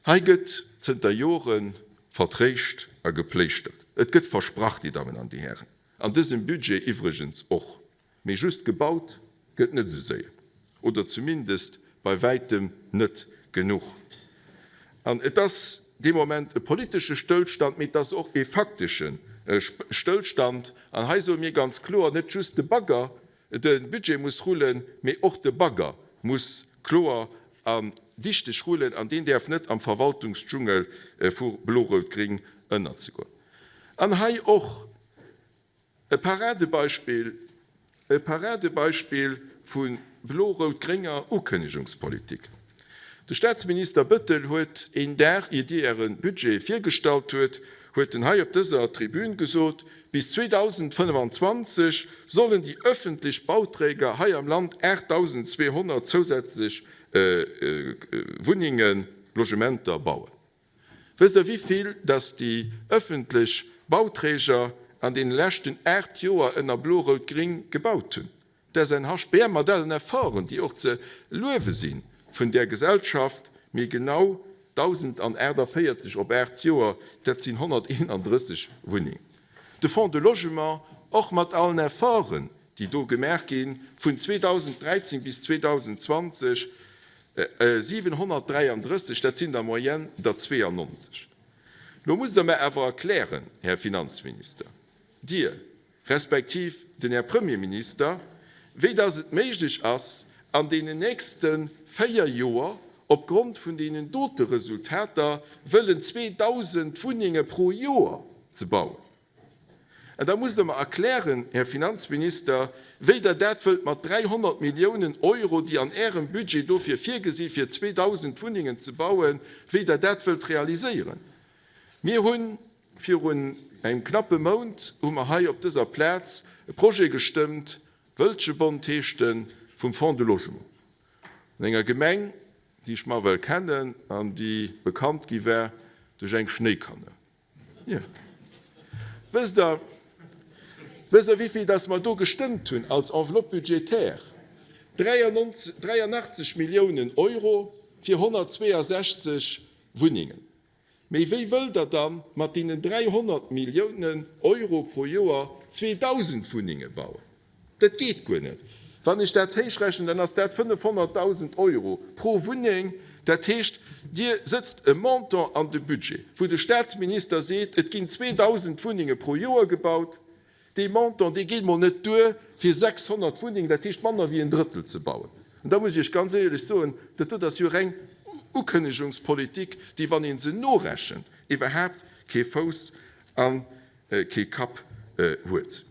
Hei gëtt zënter Jore vertréischt a gepléischtert. Et gëtt versprach, Dir Dammen an Dir Hären. An dësem Budget iwwregens och. Mee just gebaut gëtt net esou séier, oder zumindest bei wäitem net genuch. An et ass dee Moment e politesche Stëllstand, mee et ass och e faktesche Stëllstand. An hei soe mir ganz kloer, net just de Bagger, de Budget muss rullen, mee och de Bagger muss kloer an dichteg rullen an deen däerf net am Verwaltungsdschungel vu Blo-Rout-Gring ënnerzegoen. An hei och e Paradebeispill, e Paradebeispill vu blo-rout-grénger Ukënnegungspolitik. De Staatsminister Bettel huet een Dag, ier Dir Äre Budget virgestallt huet, huet en hei op dëser Tribün gesot, bis 2025 sollen déi öffentlech Bauträger hei am Land 8.200 zousätzlech Wunnengen, Logementer bauen. Wësst Der, wéi vill dass déi ëffentlech Bauträger an deene leschten 8 Joer ënner Blo-Rout-Gring gebaut hunn? D'SNHBM mat allen Efforten, déi och ze luewe si vun där Gesellschaft, mee genau 1.048 op 8 Joer, dat sinn 131 Wunnengen. De Fonds de Logement och mat allen Efforten, déi do gemaach ginn, vun 2013 bis 2020 733, dat sinn der Moyenne der 92. Lo musst Der mer awer erklären, Här Finanzminister, Dir respektiv den Här Premierminister, wéi dass et méiglech ass, an deenen nächste véier Joer opgrond vun deenen dote Resultater wëllen 2.000 Wunnenge pro Joer ze bauen. An da musst Der mer erklären, Här Finanzminister, wéi Der dat wëllt mat 300 Milliounen Euro, déi an Ärem Budget dofir virgesi fir 2.000 Wunnengen ze bauen, wéi Der dat wëllt realiséieren. Mir hu virun engem knappe Mount hu mer hei op dëser Plaz e Projet gestëmmt, Wëltschebond heescht en, vum Fonds de Logement an enger Gemeng, déi ech marwell kennen an déi bekannt gi war duerch eng Schnéikanne. Jo. Wësst Der, wësst Der, wéivill dass mer do gestëmmt hunn als Enveloppe budgétaire? 83 Milliounen Euro fir 162 Wunnengen. Mee wéi wëllt Der dann mat deenen 300 Milliounen Euro pro Joer 2.000 Wunnenge bauen? Dat geet guer net. Wann ech dat héichrechnen, dann ass dat 500.000 Euro pro Wunneng. Dat heescht, Dir sëtzt e Montant an de Budget, wou de Staatsminister seet, et ginn 2.000 Wunnenge pro Joer gebaut. Dee Montant, dee geet mol net duer, fir 600 Wunnengen, dat heescht manner wéi en Drëttel, ze bauen. An da muss ech Iech ganz éierlech soen, dat do ass jo reng Ukënnegungspolitik, déi, wann ee se norechent, iwwerhaapt kee Fouss a kee Kapp huet.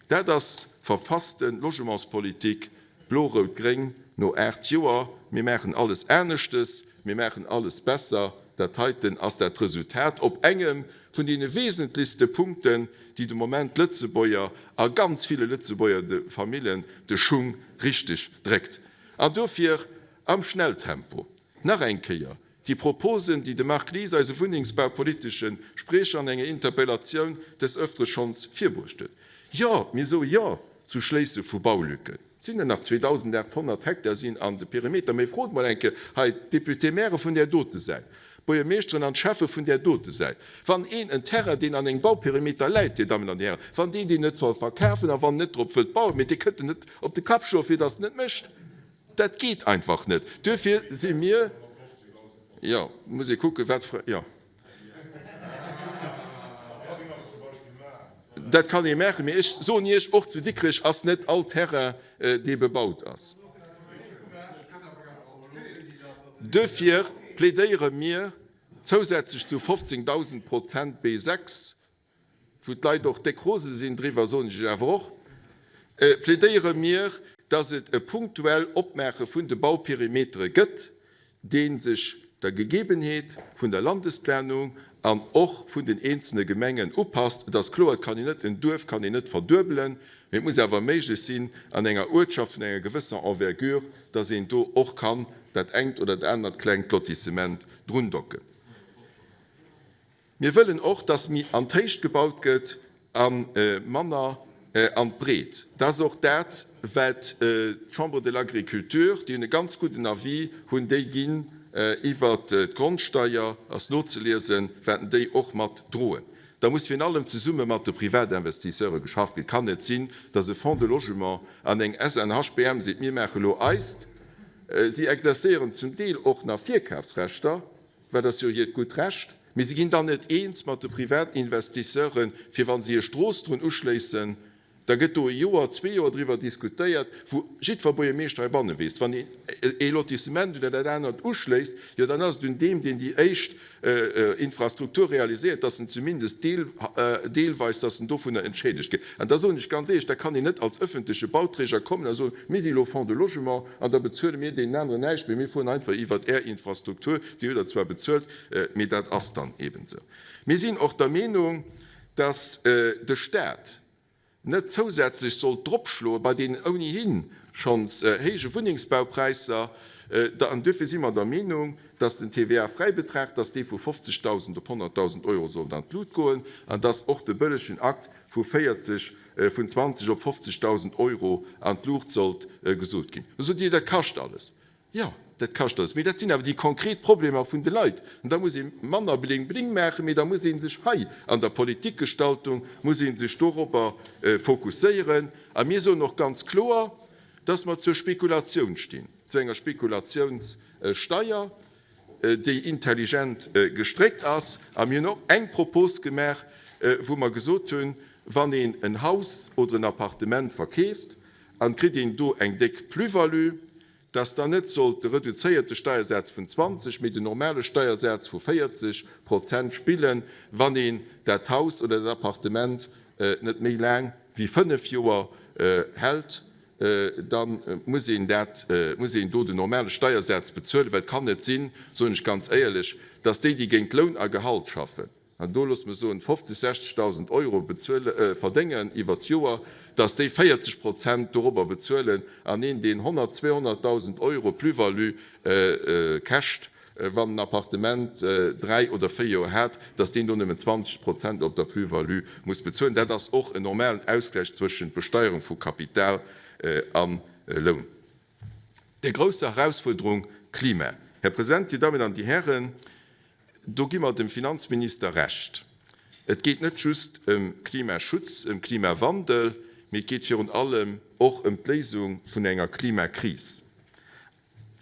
Dat ass verfasste Logementspolitik, blo-rout-gréng no 8 Joer. Mir maachen alles aneschtes, mir maachen alles besser. Dat heiten ass dat Resultat op engem vun deene wesentlechste Punkten, déi de Moment d'Lëtzebuerger a ganz ville Lëtzebuerger Famillen de Schung richteg dréckt. An dofir am Schnelltempo nach eng Kéier Déi Proposen, déi de Marc Lies, eise wunnengsbaupolitesche Spriecher, an enger Interpellatioun des Ëftere schonns virbruecht huet. Jo, mir soe Jo zu Schléisse vu Baulücken. Et sinn der nach 2.800 Hektar sinn an de Perimeter. Mee frot mol eng Kéier hei d'Député-mairë vun där dote Säit, d'Buergermeeschteren an d'Schäffe vun där dote Säit, wann een en Terrain, deen an engem Bauperimeter läit, Dir Dammen an Dir Hären, wann deen deen net wëll verkafen a wann en net drop wëllt bauen, mee dee kënnt en net op de Kapp schloen, fir datt en et mécht. Dat geet einfach net. Duerfir si mir, jo, muss ee kucken, wat, jo. Dat kann ee maachen, mee ech soen Iech, och zu Dikrech ass net all Terrain, dee bebaut ass. Duerfir plädéiere mir zousätzlech zu 15.000 Prozent B6, wou d'Leit och déck rose sinn driwwer, soen ech Iech awer och, plädéiere mir, dass et e punktuell Opmaache vun de Bauperimetere gëtt, dee sech der Gegebenheet vun der Landesplanung an och vun den eenzelne Gemengen upasst. Et ass kloer, et kann een net, en Duerf kann een net verduebelen, mee et muss awer méiglech sinn an enger Uertschaft vun enger gewësser Envergure, dass een do och kann dat engt oder dat anert klengt Lotissement drundocken. Mir wëllen och, dass méi an d'Héicht gebaut gëtt a manner an d'Breet. Dat ass och dat, wat d'Chambre de l'Agriculture, déi hunn e ganz gudden Avis, hunn déi ginn iwwert d'Grondsteier, ass nozeliesen, wäerten déi och mat droen. Da muss virun allem zesumme mat de Privatinvestisseure geschafft ginn. Et kann net sinn, dass e Fonds de Logement an eng SNHBM seet, mir maache lo eist. Si exercéieren zum Deel och nach Virkafsrechter. Wat ass jo hiert gutt Recht, mee si ginn dann net eens mat de Privatinvestisseuren, fir wa si hir Strooss drun uschléissen, da gëtt do e Joer, zwee Joer driwwer diskutéiert, wou jiddwer Buergermeeschter heibanne weess, wann een ee Lotissement oder dat anert uschléisst, jo dann ass et un deem, deen déi éischt Infrastruktur realiséiert, dass en zumindest deelweis, dass en dovunner entschädegt gëtt. An da soen ech ganz éierlech, da kann een net als öffentleche Bauträger kommen a soen, mir si elo Fonds de Logement an da bezuele mir deenen aneren näischt méi, mir fueren einfach iwwert Är Infrastruktur, déi hutt Der zwar bezuelt, mee dat ass dann eben esou. Mir sinn och der Meenung, dass de Stat net zousätzlech sollt dropschloe bei deenen ounihin schonns héije Wunnengsbaupräisser. An duerfir si mer der Meenung, dass den TVA-Fräibetrag, dass dee vu 50.000 op 100.000 Euro sollt an d'Lut goen an dass och de bëllegen Akt vu 40, vun 20 op 50.000 Euro an d'Luucht sollt gesot ginn. Lo sot Dir, dat kascht alles. Jo, dat kascht alles, mee dat sinn awer déi konkret Problemer vun de Leit. An da muss ee manner Bling Bling maachen, mee da muss ee sech hei an der Politikgestaltung, muss ee sech dorobber fokusséieren. A mir soen och ganz kloer, dass mer zur Spekulatioun stinn, zu enger Spekulatiounssteier, déi intelligent gestréckt ass. A mir hunn och eng Propos gemaach, wou mer gesot hunn, wann een en Haus oder en Appartement verkeeft an et kritt een do eng déck Plus-value, dass dann net sollt de reduzéierte Steiersaz vun 20, mee den normale Steiersaz vu 40 Prozent spillen, wann een dat Haus oder dat Appartement net méi laang wéi fënnef Joer hält, da muss een dat, muss een do den normale Steiersaz bezuelen, well et kann net sinn, soen ech ganz éierlech, dass déi, déi géint Loun a Gehalt schaffen, an do loosse mer soen 50, 60.000 Euro bezuele, verdéngen iwwert d'Joer, dass déi 40 Prozent dorobber bezuelen an een, deen 100, 200.000 Euro Plus-value käscht, wann en Appartement dräi oder véier Joer hat, dass deen do nëmmen 20 Prozent op der Plus-value muss bezuelen. Dat ass och en normalen Ausgläich zwëschent Besteierung vu Kapital a Loun. Der grousser Herausfuerderung Klima. Här President, Dir Dammen an Dir Hären, do gi mer dem Finanzminister Recht. Et geet net just ëm Klimaschutz, ëm Klimawandel, mee et geet virun allem och ëm d'Léisung vun enger Klimakris.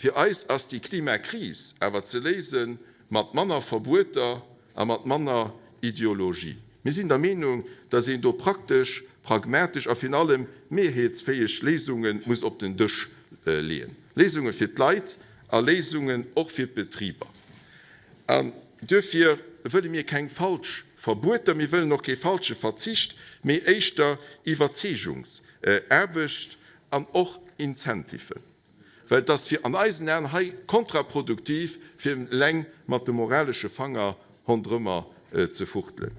Fir eis ass déi Klimakris awer ze léise mat manner Verbueter a mat manner Ideologie. Mir sinn der Meenung, datt een do praktesch, pragmatesch a virun allem mehrheetsfäeg Léisunge muss op den Dësch leeën. Léisunge fir d'Leit a Léisungen och fir d'Betriber. An duerfir wëlle mir keng falsch Verbueter, mir wëllen och kee falsche Verzicht, mee éischter Iwwerzeegungsaarbecht an och Incentiven. Well et ass fir an eisen Aen hei kontraproduktiv, fir eleng mat dem moralesche Fanger ronderëmmer ze fuchtelen.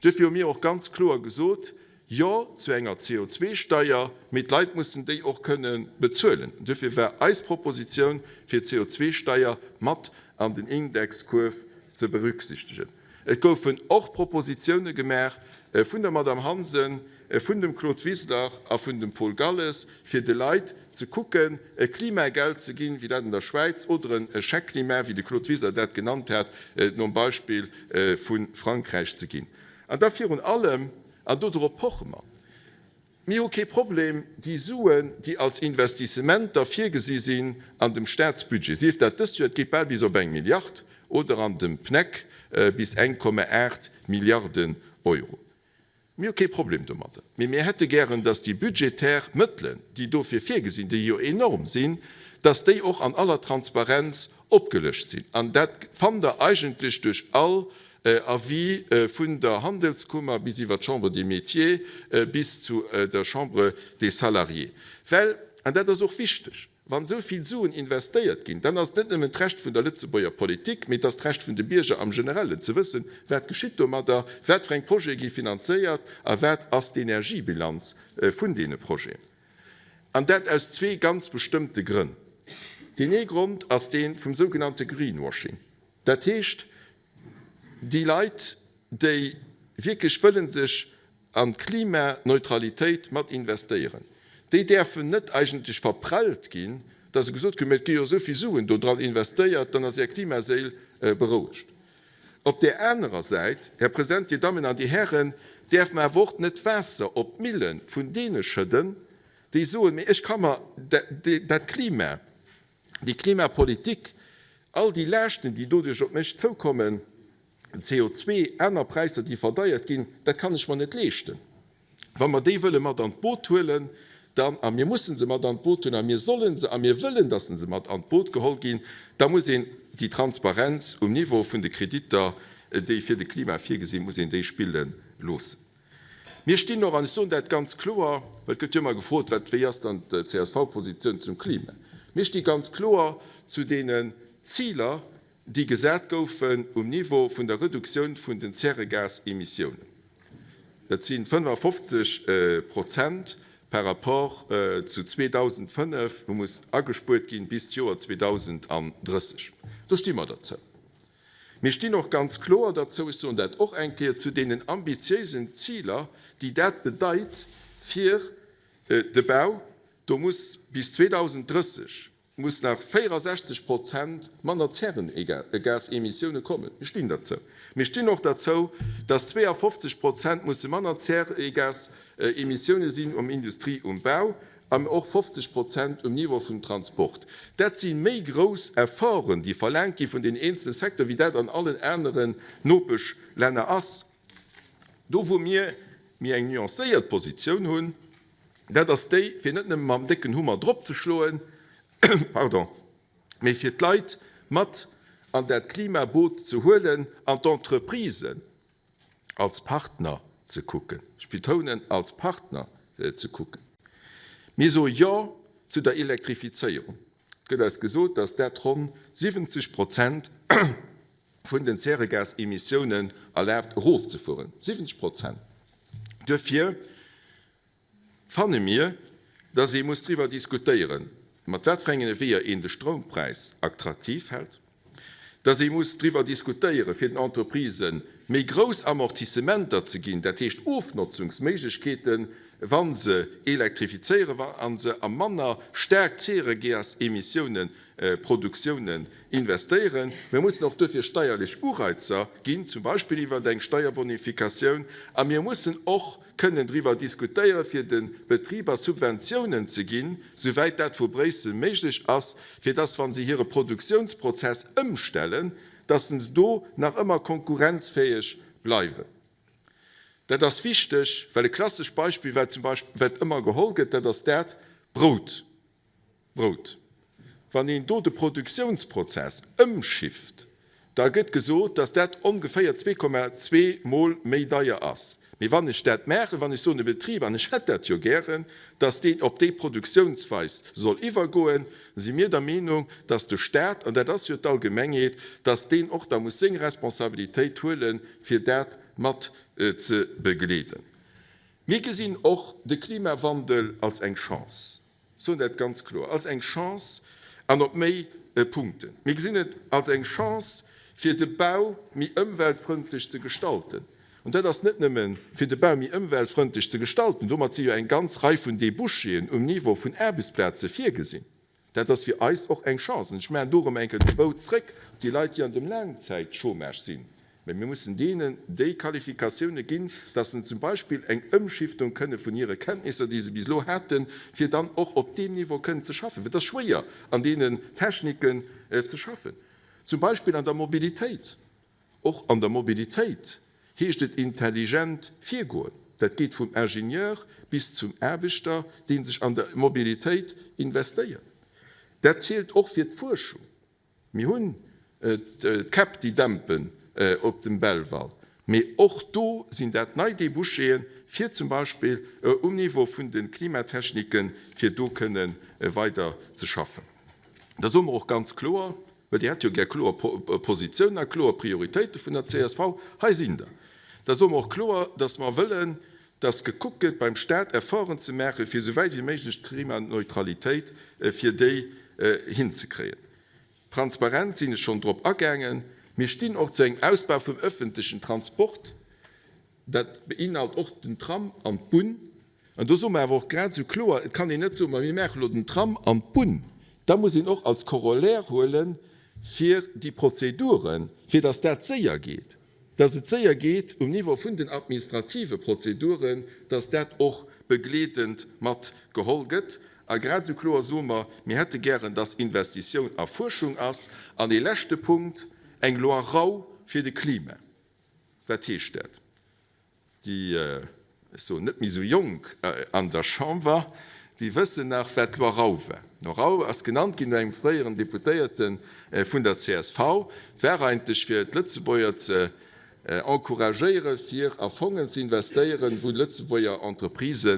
Duerfir hu mir och ganz kloer gesot, Jo zu enger CO2-Steier, mee d'Leit mussen déi och kënne bezuelen. Duerfir war eis Propositioun, fir d'CO2-Steier mat an den Indexkuerf ze berücksichtegen. Et goufen och Propositioune gemaach vun der Madame Hansen, vun dem Claude Wiseler a vun dem Paul Galles, fir de Leit ze kucken, e Klimageld ze ginn, wéi dat an der Schwäiz, oder e Chèque climat, wéi de Claude Wiseler dat genannt hat, nom Beispill vu Frankräich ze ginn. An da virun allem, an dodrop poche mer, Mir hu kee Problem, déi Suen, déi als Investissementer virgesi sinn an dem Statsbudget, sief dat dëst Joer, et geet bal bis op eng Milliard, oder an dem PNEC bis 1,8 Milliarden Euro, mir hu kee Problem domadder. Mee mir hätte gären, dass déi budgetär Mëttelen, déi dofir virgesinn, déi jo enorm sinn, dass déi och an aller Transparenz opgelëscht sinn. An dat fannt Der eigentlech duerch all Avis vun der Handelskummer bis iwwer d'Chambre des Métiers bis zu der Chambre des Salariés. Well, an dat ass och wichteg, wann esou vill Suen investéiert ginn, dann ass et net nëmmen d'Recht vun der Lëtzebuerger Politik, mee et ass d'Recht vun de Bierger am Generellen, ze wëssen, wat geschitt domadder, wat fir eng Projete gi finanzéiert a wat ass d'Energiebilanz vun deene Projeten. An dat aus zwee ganz bestëmmte Grënn. Deen ee Grond ass dee vum sougenannte Greenwashing. Dat heescht, déi Leit, déi wierklech wëlle sech an d'Klimaneutralitéit mat investéieren, déi däerfen net eigentlech verprellt ginn, dass se gesot kritt, mä et gi jo esou vill Suen do dran investéiert, dann ass Är Klimaséil berouegt. Op där anerer Säit, Här President, Dir Dammen an Dir Hären, däerf mer awer och net Waasser op d'Mille vun deene schëdden, déi soen, mä ech ka mer dat Klima, déi Klimapolitik, all déi Laaschten, déi doduerch op mech zoukommen, CO2, aner Präisser, déi verdeiert ginn, dat kann ech mer net leeschten. Wa mer déi wëlle mat an d'Boot huelen, dann, a mir mussen se mat an d'Boot huelen a mir solle se a mir wëllen, dass se mat an d'Boot geholl ginn, da muss een déi Transparenz um Niveau vun de Kreditter, déi fir de Klima virgesinn, muss een déi spille loossen. Mir stinn och, an ech soen dat ganz kloer, well et gëtt jo ëmmer gefrot, wat, wéi ass dann d'CSV-Positioun zum Klima? Mir sti ganz kloer zu deenen Ziler, déi gesat goufen um Niveau vun der Reduktioun vun den Zäregasemissiounen. Dat si 55 Prozent par rapport zu 2005, wou muss agespuert ginn bis d'Joer 2030. Do sti mer derzou. Mir stinn och ganz kloer derzou, ech soen dat och eng Kéier, zu deenen ambitiéisen Ziler, déi dat bedeit fir de Bau. Do muss bis 2030 muss nach 64 Prozent manner Zäregasemissioune kommen. Mir stinn derzou. Mir stinn och derzou, dass 52 Prozent musse manner Zäregasemissioune sinn um Industrie, um Bau an och 50 Prozent um Niveau vum Transport. Dat si méi grouss Efforten, déi verlaangt gi vun den eenzele Secteuren, wéi dat an allen aneren Nopeschlänner ass. Do wou mir méi eng nuancéiert Positioun hunn, Dat ass déi, fir net nëmme mam décken Hummer drop ze schloen, pardon, mee fir d'Leit mat an dat Klimaboot ze huelen an d'Entreprisen als Partner ze kucken. Ech betounen, als Partner ze kucken. Mir soe Jo zu der Elektrifizéierung. Et gëtt eis gesot, dass dat ronn 70 Prozent vun den Zäregasemissiounen erlaabt erofzefueren. 70 Prozent! Duerfir fanne mir, dass ee muss driwwer diskutéieren, mat wat fir engen Weeër een de Stroumpräis attraktiv hält, dass ee muss driwwer diskutéieren, fir den Entreprisë méi grouss Amortissementer ze ginn, dat heescht Ofnotzungsméiglechkeeten, wa se elektrifizéieren, wa se a manner staark Zäregasemissioune Produktiounen investéieren. Mir mussen och duerfir steierlech Ureizer ginn, zum Beispill iwwer eng Steierbonifikatioun. A mir mussen och kënnen driwwer diskutéieren, fir de Betriber Subventiounen ze ginn, souwäit dat vu Bréissel méiglech ass, fir dass, wa se hire Produktiounsprozess ëmstellen, dass se do nach ëmmer konkurrenzfäeg bleiwen. Dat ass wichteg, well e klassesch Beispill, wat zum Beispill, wat ëmmer geholl gëtt, dat ass dat Brout. Brout. Wann een do de Produktiounsprozess ëmschifft, da gëtt gesot, dass dat ongeféier 2,2 Mol méi deier ass. Mee wann ech dat maachen, wann ech soen, de Betrib, an ech hätt dat jo gären, dass deen op déi Produktiounsweis soll iwwergoen, da si mir der Meenung, dass de Stat, an dat ass jo d'Allgemengheet, dass deen och da muss seng Responsabilitéit huelen, fir dat mat ze begleeden. Mir gesinn och de Klimawandel als eng Chance. Soen dat ganz kloer, als eng Chance an op méi Punkten. Mir gesinn et als eng Chance, fir de Bau méi ëmweltfrëndlech ze gestalten. An dat ass net nëmmen, fir de Bau méi ëmweltfrëndlech ze gestalten, domat si jo eng ganz Rei vun Débouchéen um Niveau vun Aarbechtsplaze virgesinn. Dat ass fir eis och eng Chance. An ech maachen do erëm eng Kéier de Bou zréck op déi Leit, déi an dem Laangzäitchômage sinn. Mä mir mussen deenen déi Qualifikatioune ginn, dass se zum Beispill eng Ëmschiftung kënne vun hire Kenntnisser, déi se bis elo haten, fir dann och op deem Niveau kënnen ze schaffen. Well et ass schwéier, an deenen Techniken ze schaffen. Zum Beispill an der Mobilitéit. Och an der Mobilitéit heescht et intelligent virgoen. Dat geet vum Ingenieur bis zum Aarbechter, dee sech an der Mobilitéit investéiert. Dat zielt och fir d'Fuerschung. Mir hunn d'Käpp, déi dämpen op dem Belval, mee och do sinn dat nei Débouchéen, fir zum Beispill um Niveau vun de Klimatechniken, fir do kënne weider ze schaffen. Da soe mer och ganz kloer, well Dir hätt jo gär kloer Positiounen a kloer Prioritéite vun der csv, hei sinn der, da soe mer och kloer, dass mer wëllen, dass gekuckt gëtt beim Stat Efforten ze maachen, fir esou wäit wéi méiglech d'Klimaneutralitéit fir déi hinzekréien. Transparenz sinn ech schonn drop agaangen. Mir stinn och zu engem Ausbau vum öffentlechen Transport. Dat beinhalt och den Tram an d'Bunn. An do soe mer awer och grad esou kloer, et kann een net soen, ma mir maache lo den Tram an d'Bunn. Da muss een och als Corollaire huele fir déi Prozeduren, fir dass dat séier geet. dass et séier geet um Niveau vun den administrative Prozeduren, dass dat och begleedend mat geholl gëtt. A grad esou kloer soe mer, mir hätte gären, dass Investitioun a Fuerschung ass. An ee leschte Punkt, eng Loi Rau fir de Klima. Wat heescht dat? Déi, ech soen, net méi esou Jonk an der Chamber, déi wëssen nach, wat d'Loi Rau war. D'Loi Rau ass genannt ginn no engem fréieren Deputéierte vun der csv. Et war eigentlech, fir d'Lëtzebuerger ze encouragéieren, fir a Fongen ze investéieren, wou Lëtzebuerger Entreprisë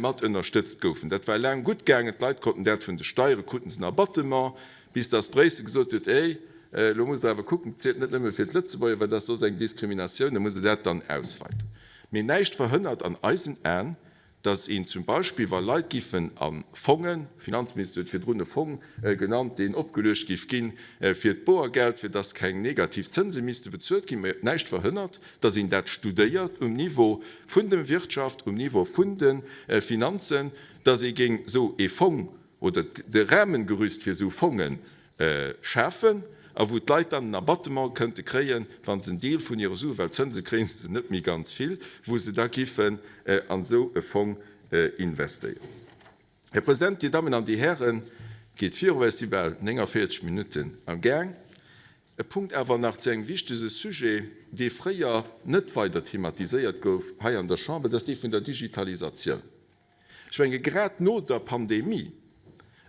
mat ënnerstëtzt goufen. Dat war laang gutt gaangen. D'Leit konnten dat vun de Steiere, kruten se en Abattement. Bis dass Bréissel gesot huet, Ey, elo musst Der awer kucken, et zielt net nëmme fir d'Lëtzebuerger, well dat ass soss eng Diskriminatioun, da musst Der dat dann ausweiten. Mee näischt verhënnert an eisen Aen, dass een zum Beispill, wa Leit giffen a Fongen, de Finanzminister huet virdrun e Fong genannt, deen opgeluecht giff ginn fir d'Boergeld, fir dass keng negativ Zënse misste bezuelt ginn, mee näischt verhënnert, dass een dat studéiert um Niveau vun der Wirtschaft, um Niveau vun de Finanzen, dass ee géing esou ee Fong oder de Rahmengerüst fir esou Fonge schafen a wou d'Leit dann en Abattement kënnte kréien, wa se en Deel vun hire Suen, well Zënse kréie se net méi ganz vill, wou se da giffen an esou e Fong investéieren. Här President, Dir Dammen an Dir Hären, et geet viru, well ech si bal 49 Minutten am Gaang. E Punkt awer nach zu engem wichtege Sujet, dee fréier net weider thematiséiert gouf hei an der Chamber, dat ass dee vun der Digitalisatioun. Ech menge grad no der Pandemie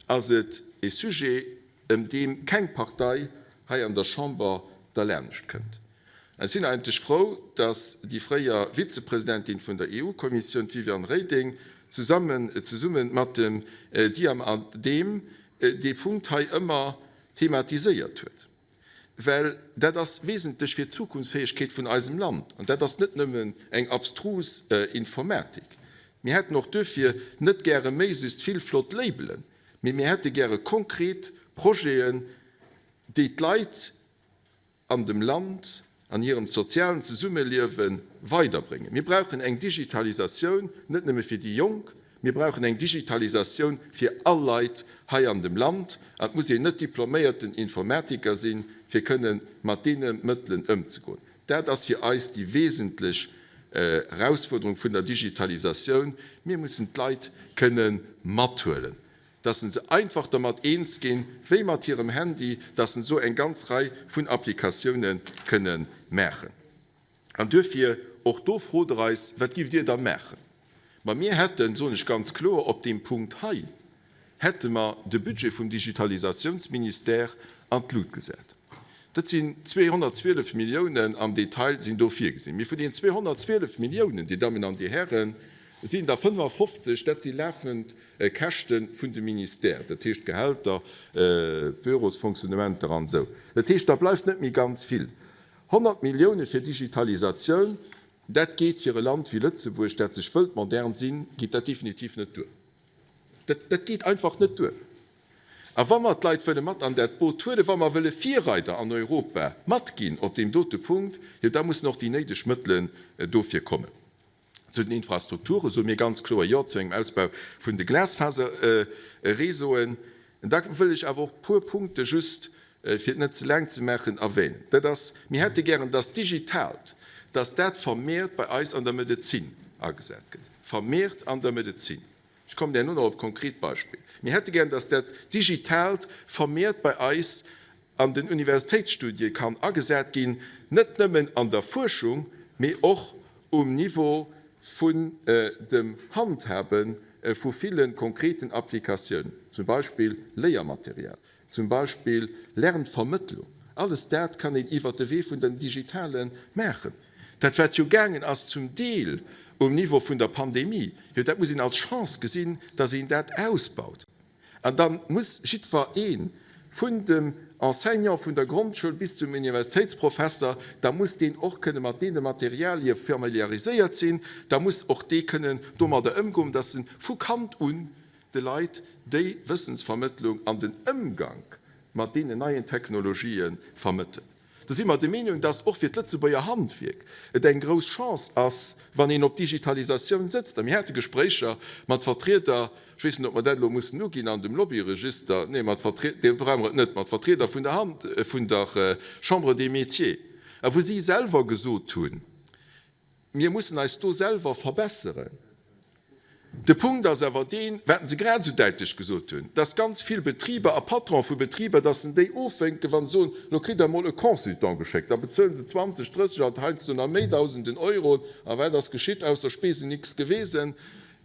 ass et e Sujet, ëm deem keng Partei hei an der Chamber derlaanscht kënnt. An ech sinn eigentlech frou, datt déi fréier Vizepresidentin vun der EU-Kommissioun, d'Viviane Reding, zesammen zesumme mat dem Diam Adehm dee Punkt hei ëmmer thematiséiert huet. Well dat ass wesentlech fir d'Zukunftsfäegkeet vun eisem Land. An dat ass net nëmmen eng abstrus Informatik. Mir hätten och duerfir net gäre méiglechst vill flott Labelen, mee mir hätte gäre konkret Projeten, déi d'Leit an dem Land, an hirem sozialen Zesummeliewe weiderbréngen. Mir brauchen eng Digitalisatioun net nëmme fir déi Jonk, Mir brauchen eng Digitalisatioun fir all Leit hei an dem Land. An et muss een net diploméierten Informatiker sinn, fir kënne mat deene Mëttelen ëmzegoen. Dat ass fir eis déi wesentlech Erausfuerderung vun der Digitalisatioun. Mir mussen d'Leit kënne mathuelen, dass se einfach dermat eens ginn, wéi mat hirem Handy, dass se esou eng ganz Rei vun Applikatioune kënne maachen. An duerfir och do frot Der eis, Wat giff Dir da maachen? Ma mir hätten, soen ech ganz kloer, op deem Punkt hei hätte mer de Budget vum Digitalisationsministère an d'Lut gesat. Dat sinn 212 Milliounen, am Detail sinn do virgesinn. Mee vun deenen 212 Milliounen, Dir Dammen an Dir Hären, sinn der 55, dat si lafend Käschte vun de Ministère, dat heescht Gehälter, Bürosfonctionnementer an esou. Dat heescht, da bleift net méi ganz vill. 100 Millioune fir Digitalisatioun, dat geet fir e Land wéi Lëtzebuerg, dat sech wëllt modern sinn, geet dat definitiv net duer. Dat, dat geet einfach net duer. A wa mer d'Leit wëlle mat an dat Boot huelen, wa mer wëlle Virreider an Europa mat ginn op deem dote Punkt, jo da mussen och déi néideg Mëttelen dofir kommen. Zu den Infrastrukture soe mir ganz kloer Jo zu engem Ausbau vun de Glasfaserreseauen. Da wëll ech awer och e puer Punkte just, fir et net ze laang ze maachen, erwänen. Dat ass, Mir hätte gären, dass d'Digitaalt, dass dat vermehrt bei eis an der Medezin agesat gëtt, vermehrt an der Medezin. Ech kommen herno nach op konkret Beispiller. Mir hätte gären, dass dat Digitaalt vermehrt bei eis an den Universitéitsstudie kann agesat ginn, net nëmmen an der Fuerschung, mee och um Niveau vun dem Handhabe. vu ville konkreten Applikatiounen, zum Beispill Léiermaterial, zum Beispill Lernvermëttlung. Alles dat kann een iwwert de Wee vun dem Digitale maachen. Dat, wat jo gaangen ass zum Deel um Niveau vun der Pandemie, jo dat muss een als Chance gesinn, dass een dat ausbaut. An da muss jiddwer ee vun dem Enseignant vun der Grondschoul bis zum Universitéitsprofesser, da muss deen och kënne mat deene Materialie familiariséiert sinn, da muss och dee kënnen domadder ëmgoen, dass en vu Kand un de Leit déi Wëssensvermëttlung an den Ëmgank mat deenen neien Technologië vermëttelt. Da si mer der Meenung, dass och fir d'Lëtzebuerger Handwierk et eng grouss Chance ass, wann een op d'Digitalisatioun sëtzt. A mir hate Gespréicher mat Vertrieder, ech weess net, ob mer dat elo mussen uginn an dem Lobbyregister, nee, mat Vertrieder, dee brauche mer et net, mat Vertrieder vun der Hand, vun der Chambre des Métiers, a wou si selwer gesot hunn, Mir mussen eis do selwer verbesseren. De Punkt ass awer deen, wat se grad esou däitlech gesot hunn, dass ganz vill Betriber a Patronen vu Betriber, dass se déi ofwénken, wa se soen, Lo kritt Der emol e Consultant geschéckt, da bezuelen se 20, 30 an heiansdo nach méi Dausenden Euroen. A wat ass geschitt? Ausser Spesen nix gewesen.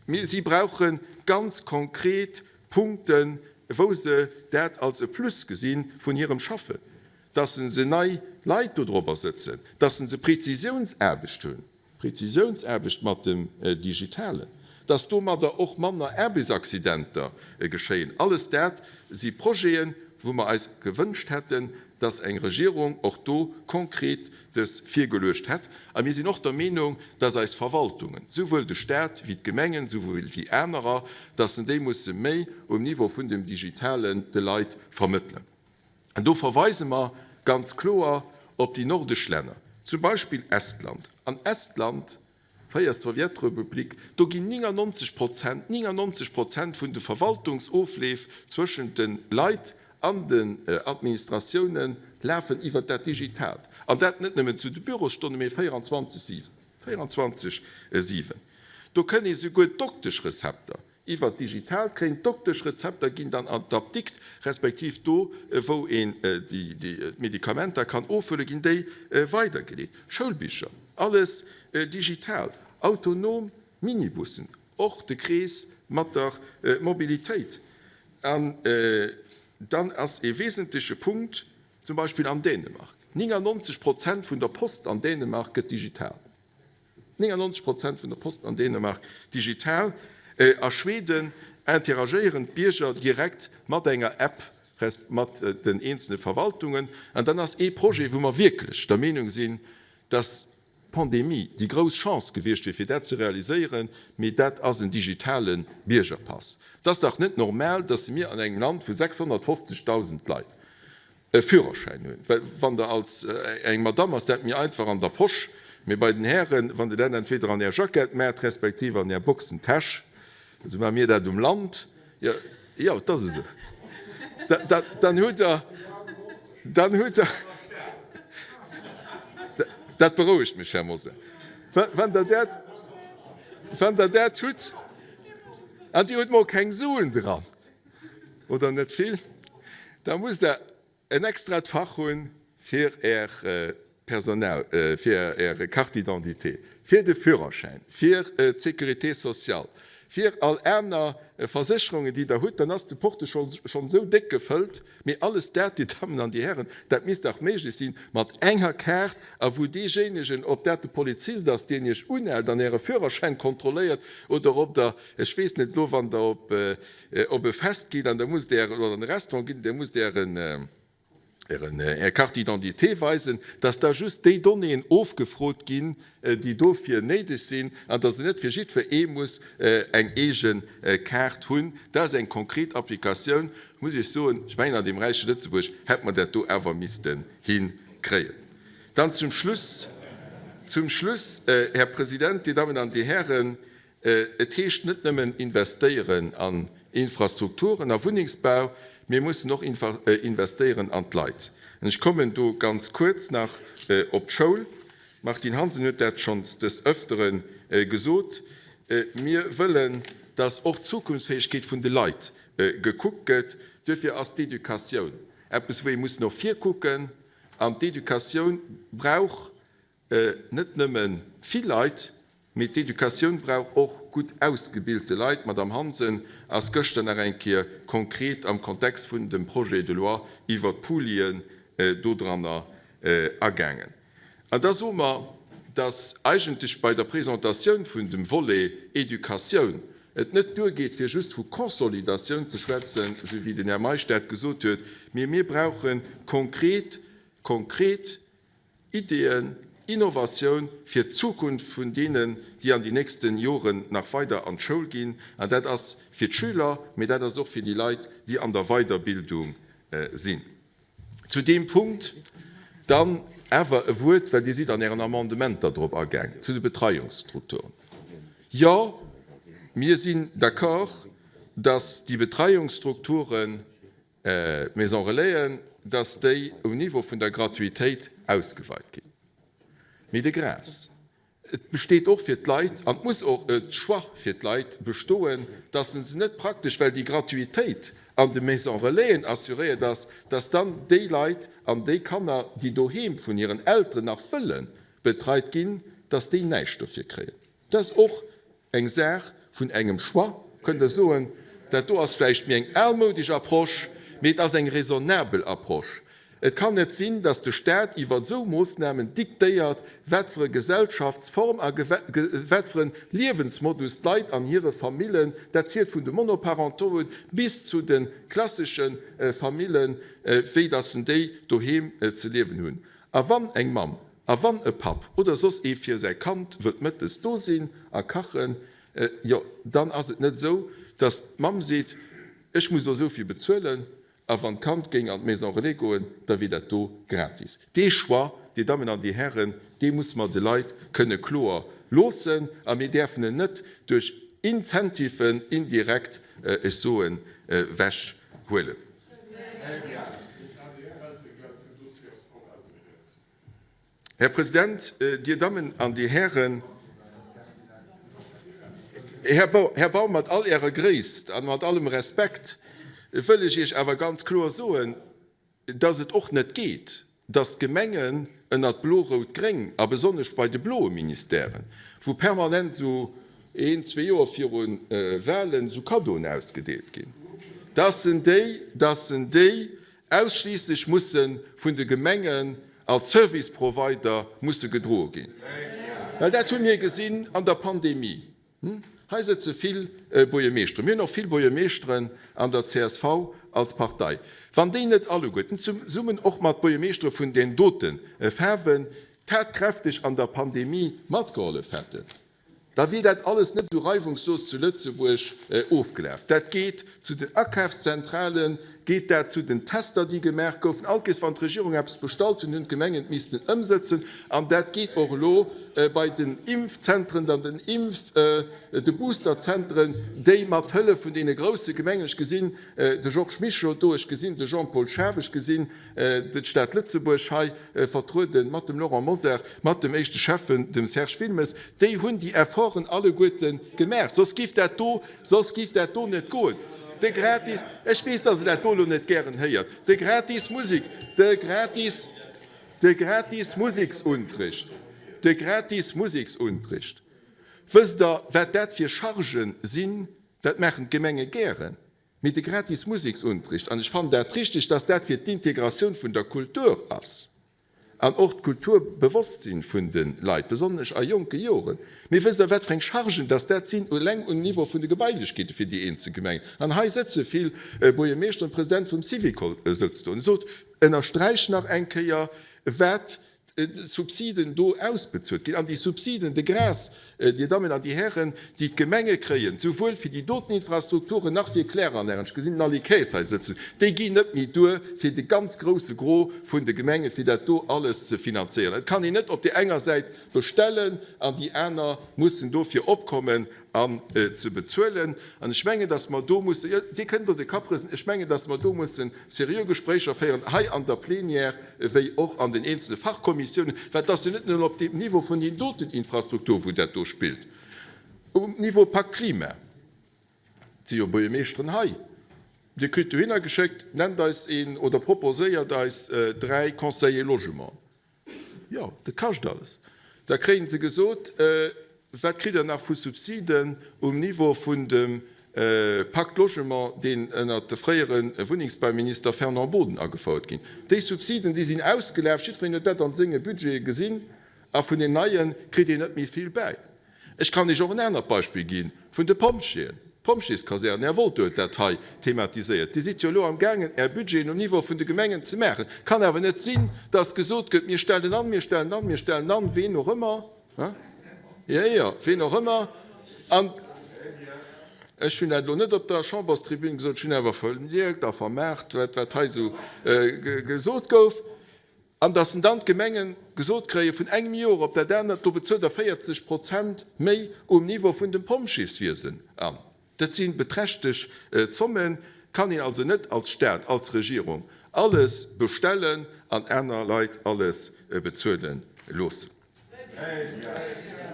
Mee si brauche ganz konkret Punkten, wou se dat als e Plus gesi vun hirem Schaffen. dass se nei Leit dodrobber sëtzen, dass se Präzisiounsaarbecht hunn, Präzisiounsaarbecht mat dem Digitalen, dass domadder och manner Aarbechtsaccidenter geschéien. Alles dat si Projeten, wou mer eis gewënscht hätten, dass eng Regierung och do konkret des virgeluecht hätt. A mir sinn och der Meenung, dass eis Verwaltungen, souwuel de Stat wéi d'Gemengen, souwuel wéi anerer, dass se déi musse méi um Niveau vun dem Digitalen de Leit vermëttelen. An do verweise mer ganz kloer op déi nordesch Länner, zum Beispill Estland. An Estland, fréier Sowjetrepublik, do ginn 99 Prozent, 99 Prozent vun de Verwaltungsofleef zwëschent de Leit an den Administratiounen lafen iwwert dat Digitaalt. An dat net nëmmen zu de Bürosstonnen, mee 24, 7, 24, 7. Do kënn ee souguer d'Dokteschrezepter Iwwert digital kréien. D'Dokteschrezepter ginn dann an d'Apdikt, respektiv do wou een déi Medikamenter kann ofhuelen, ginn déi weidergeleet. Schoulbicher, alles digital, autonom Minibussen, och de Krees mat der Mobilitéit. An dann ass ee wesentleche Punkt zum Beispill an Dänemark, 99 Prozent vun der Post an Dänemark gëtt digital. 99 Prozent vun der Post an Dänemark digital, a Schweden interagéieren d'Bierger direkt mat enger App resp. Mat den eenzele Verwaltungen. An dann ass ee Projet, wou mer wierklech der Meenung sinn, dass d'Pandemie déi grouss Chance gewiescht wier, fir dat ze realiséieren, mee dat ass en digitale Biergerpass. Et ass dach net normal, dass mir an engem Land vu 650.000 Leit, e Führerschäin hunn, well wann Der als eng Madamm ass dat méi einfach an der Posch, mee bei den Hären, wann Der dat entweder an Är Jackett maacht, respektiv an Är Boxentäsch, esou maache mir dat um Land, jo, jo, et ass esou, da, dann hutt Der, dann hutt Der, dat berouegt mech, Här Mosar, wann Der dat, wann Der dat hutt, an Dir hutt mol keng Suen dran, oder net vill, da musst Der en extrat Fach hunn fir Är Personal, fir Är Carte d'identité, fir de Führerschäin, fir d'Sécurité sociale, fir all aner Versécherungen, déi Der hutt. Dann ass de Porte schonn esou déck gefëllt. Mee alles dat, Dir Dammen an Dir Hären, dat misst dach méiglech sinn mat enger Kaart, a wou deejéinegen, ob dat de Polizist ass, deen Iech unhält an Äre Führerschäin kontrolléiert, oder ob Der, ech weess net, elo wann Der op op e Fest gitt an der musst Är, oder an e Restaurant gitt, der musst Ären, Ären, Är Carte d'identité weisen, dass da just déi Donnéeën ofgefrot ginn, déi dofir néideg sinn, an dass een net fir jiddweree muss eng eege Kaart hunn. Dat ass eng konkret Applikatioun, muss ech soen. Ech mengen, an deem räiche Lëtzebuerg hätt mer dat do awer missten hinkréien. Dann zum Schluss, zum Schluss, Här President, Dir Dammen an Dir Hären, Et heescht net nëmmen investéieren an Infrastrukturen a Wunnengsbau, mir mussen och investéieren an d'Leit. An ech kommen do ganz kuerz nach op d'Schoul. D'Martine Hansen huet dat schonns des Ëftere gesot. Mir wëllen, dass och d'Zukunftsfäegkeet vun de Leit gekuckt gëtt. Duerfir ass d'Educatioun eppes, wou ee muss no vir kucken. An d'Educatioun brauch net nëmme vill Leit. Mee d'Educatioun brauch och gutt ausgebilte Leit. D'Madame Hansen ass gëschter nach eng Kéier konkret am Kontext vun dem Projet de loi iwwert d'Poolien dodranner agaangen. An da soe mer, dass eigentlech bei der Presentatioun vun dem Volet Educatioun et net duergeet, fir just vu Consolidatioun ze schwätzen, esou wéi den Här Meisch dat gesot huet, mee mir brauche konkret, konkret Ideeën, Innovatioun fir d'Zukunft vun deenen, déi an déi nächste Joren nach weider an d'Schoul ginn. An dat ass fir d'Schüler, mee dat ass och fir déi Leit, déi an der Weiderbildung sinn. Zu deem Punkt dann awer e Wuert, well Dir sidd an Ären Amendementer drop agaang, zu de Betreiungsstrukturen. Jo, mir sinn d'accord, dass déi Betreiungsstrukturen, D'Maison Relaisen, dass déi um Niveau vun der Gratuitéit ausgeweit ginn. Mee de grâce, et besteet och fir d'Leit an et muss och e Choix fir d'Leit bestoen, dass se se net praktesch, well déi Gratuitéit an de Maison Relaisen assuréiert ass, dass dann déi Leit an déi Kanner, déi doheem vun hiren Elteren nach wëlle betreit ginn, dass déi näischt dofir kréien. Dat ass och eng Saach vun engem Choix. Kënnt Der soen, dat do ass vläicht méi eng almoudesch Approche, mee et ass eng raisonnabel Approche. Et kann net sinn, dass de Stat iwwer esou Moossnamen diktéiert, wat fir e Gesellschaftsform a wat fir e Liewensmodus d'Leit an hire Famillen, dat zielt vun de Monoparentoen bis zu de klassesche Famillen, wéi dass en déi doheem ze liewen hunn. A wann eng Mamm A wann e Papp oder soss ee fir säi Kand wëllt mëttes do sinn a kachen, jo dann ass et net esou, datt d'Mamm seet, ech muss elo esou vill bezuelen, a wann d'Kand géing an d'Maison relais goen, da wier dat do gratis. Dee Choix, Dir Dammen an Dir Hären, dee muss mer de Leit kënne kloer loossen a mir däerfen en net duerch Incentiven indirekt, ech soen, ewech huelen. Här President, Dir Dammen an Dir Hären, Här Baum, mat all Ärer Gréisst a mat allem Respekt wëll ech Iech awer ganz kloer soen, dass et och net geet, dass d'Gemengen ënnert Blo-Rout-Gréng a besonnesch bei de bloe Ministèren, wou permanent esou een, zwee Joer viru Wahlen esou Kaddoen ausgedeelt ginn, dass en déi, dass en déi ausschliisslech musse vun de Gemengen als Service Provider musse gedroe ginn. Well dat hu mir gesinn an der Pandemie. Hei sëtze vill Buergermeeschteren. Mir hunn och vill Buergermeeschteren an der csv als Partei. Wann déi net alleguerten, zesummen och mat Buergermeeschtere vun den dote Faarwen, tatkräfteg an der Pandemie matgehollef hätten, da wier dat alles net esou reiwungslos zu Lëtzebuerg ofgelaf. Dat geet zu den Akafszentralen, geet dat zu den Tester, déi gemaach goufen. All Kees, wann d'Regierung eppes bestallt hunn, hunn d'Gemengen et missten ëmsëtzen. An dat geet och elo bei den Impfzentren, dann den Impf-, de Boosterzentren, déi mat Hëllef vun deene grousse Gemengen, ech gesinn de Georges Mischo do, ech gesinn de Jean-Paul Schaaf, ech gesinn d'Stad Lëtzebuerg hei vertrueden mat dem Laurent Mosar, mat dem éischte Schäffen, dem Serge Wilmes, déi hunn déi Efforten alleguerte gemaach, soss giff dat do, soss giff dat do net goen. De gratis, ech weess, dass Der dat do elo net gären héiert, de gratis Musik, de gratis, de gratis Musiksuntricht, de gratis Musiksuntricht, wësst Der, wat dat fir Chargen sinn? Dat maachen d'Gemenge gären. Mee de gratis Museksunterricht, an ech fannen dat richtig, dass dat fir d'Integratioun vun der Kultur ass an och d'Kulturbewosstsinn vun de Leit, besonnesch a jonke Joren, mee wësst Der, wat fir eng Chargen dass dat sinn, eleng um Niveau vun de Gebailechkeete fir déi eenzel Gemengen? An hei sëtze vill Buergermeeschteren, de President vum Syvicol souz do an sot, ënnersträich nach eng Kéier, wat Subsiden do ausbezuelt ginn. An déi Subsiden de grâce, Dir Dammen an Dir Hären, déi d'Gemenge kréien, souwuel fir déi doten Infrastrukturen nach fir Kläranlagen, ech gesinn den Aly Kaes hei sëtzen, déi ginn net méi duer fir de ganz grouse Gros vun de Gemengen, fir dat do alles ze finanzéieren. Et kann een net op där enger Säit bestellen an déi aner mussen dofir opkommen an ze bezuelen. An ech mengen, dass mer do mussen, jo, Dir kënnt elo de Kapp rëselen, ech mengen, dass mer do mussen seriö Gespréicher féieren, hei an der Plénière wéi och an den eenzele Fachkommissiounen, well et ass jo net nëmmen op deem Niveau vun deenen doten Infrastrukturen, wou dat do spillt, um Niveau Pakt Klima, et si jo Buergermeeschteren hei, Dir kritt dohinner geschéckt, nennt eis een oder proposéiert eis dräi Conseillers logement. Jo, dat kascht alles. Da kréien se gesot. Wat kritt Der nach vu Subsiden um Niveau vun dem Pacte Logement, deen ënnert de fréiere Wunnengsbauminister Fernand Boden agefouert ginn? Déi Subsiden, déi sinn ausgelaf, jiddwereen huet dat an senge Budgete gesinn, a vun den neie kritt een net méi vill bäi. Ech kann Iech och en anert Beispill gi vun de Pompjeeën, d'Pompjeeskasär. Den Här Wolter huet dat hei thematiséiert. Dir sidd jo elo amgaangen, Är Budgeten um Niveau vun de Gemengen ze maachen. Kann awer net sinn, dass gesot gëtt, Mir stellen an, mir stellen an, mir stellen an, ween och ëmmer, jo, jo, ween och ëmmer. An ech hunn dat elo net op der Chamberstribün gesot, ech hunn awer vermierkt a vermaart, wat hei esou gesot gouf. An dass dann d'Gemenge gesot kréie vun engem Joer op dat anert, do bezuelt Der 40 Prozent méi um Niveau vun dem Pompjeeswiesen an. Dat si beträchtlech Zommen. Kann een also net als Stat, als Regierung alles bestellen an aner Leit alles bezuele loossen.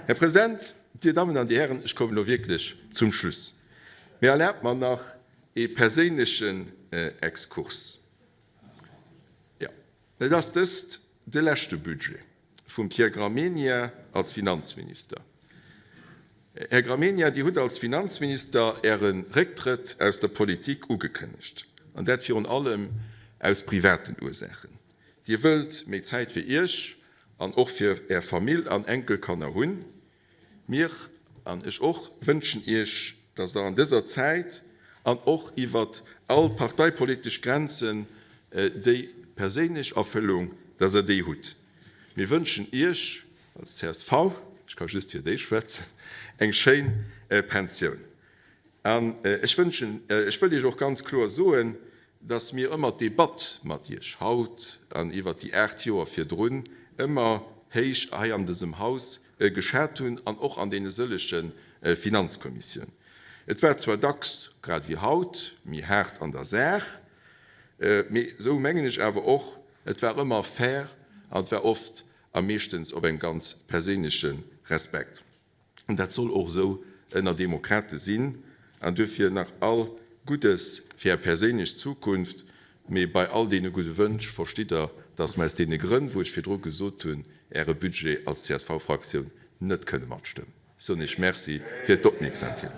Här President, Dir Dammen an Dir Hären, ech kommen elo wierklech zum Schluss. Mee erlaabt mer nach ee perséinlechen Exkurs. Jo, et ass dëst de leschte Budget vum Pierre Gramegna als Finanzminister. Här Gramegna, Dir hutt als Finanzminister Äre Récktrëtt aus der Politik ugekënnegt, an dat virun allem aus privaten Ursaachen. Dir wëllt méi Zäit fir Iech an och fir Är Famill an Enkelkanner hunn. Mir, an ech och, wënschen Iech, dass Der an dëser Zäit an och iwwert all parteipolitesch Grenzen déi perséinlech Erfëllung, dass Der déi hutt. Mir wënschen Iech als csv, ech ka just fir déi schwätzen, eng schéin Pensioun. An ech wënschen, ech wëll Iech och ganz kloer soen, dass mir ëmmer d'Debatt mat Iech haut an iwwert déi 8 Joer virdrun ëmmer héich hei an dësem Haus geschat hunn an och an deene sëllege Finanzkommissioun. Et war zwar dacks, grad ewéi haut, méi haart an der Saach, mee esou mengen ech awer och, et war ëmmer fair an et war oft a meeschtens op engem ganz perséinleche Respekt. An dat soll och esou ënner Demokrate sinn. An duerfir nach all Guddes fir Är perséinlech Zukunft. Mee bei all deene gudde Wënsch verstitt Der, dass mer aus deene Grënn, wou ech virdru gesot hunn, Äre Budget als CSV-Fraktioun net kënne matstëmmen. Ech soen Iech Merci fir d'Opmierksamkeet.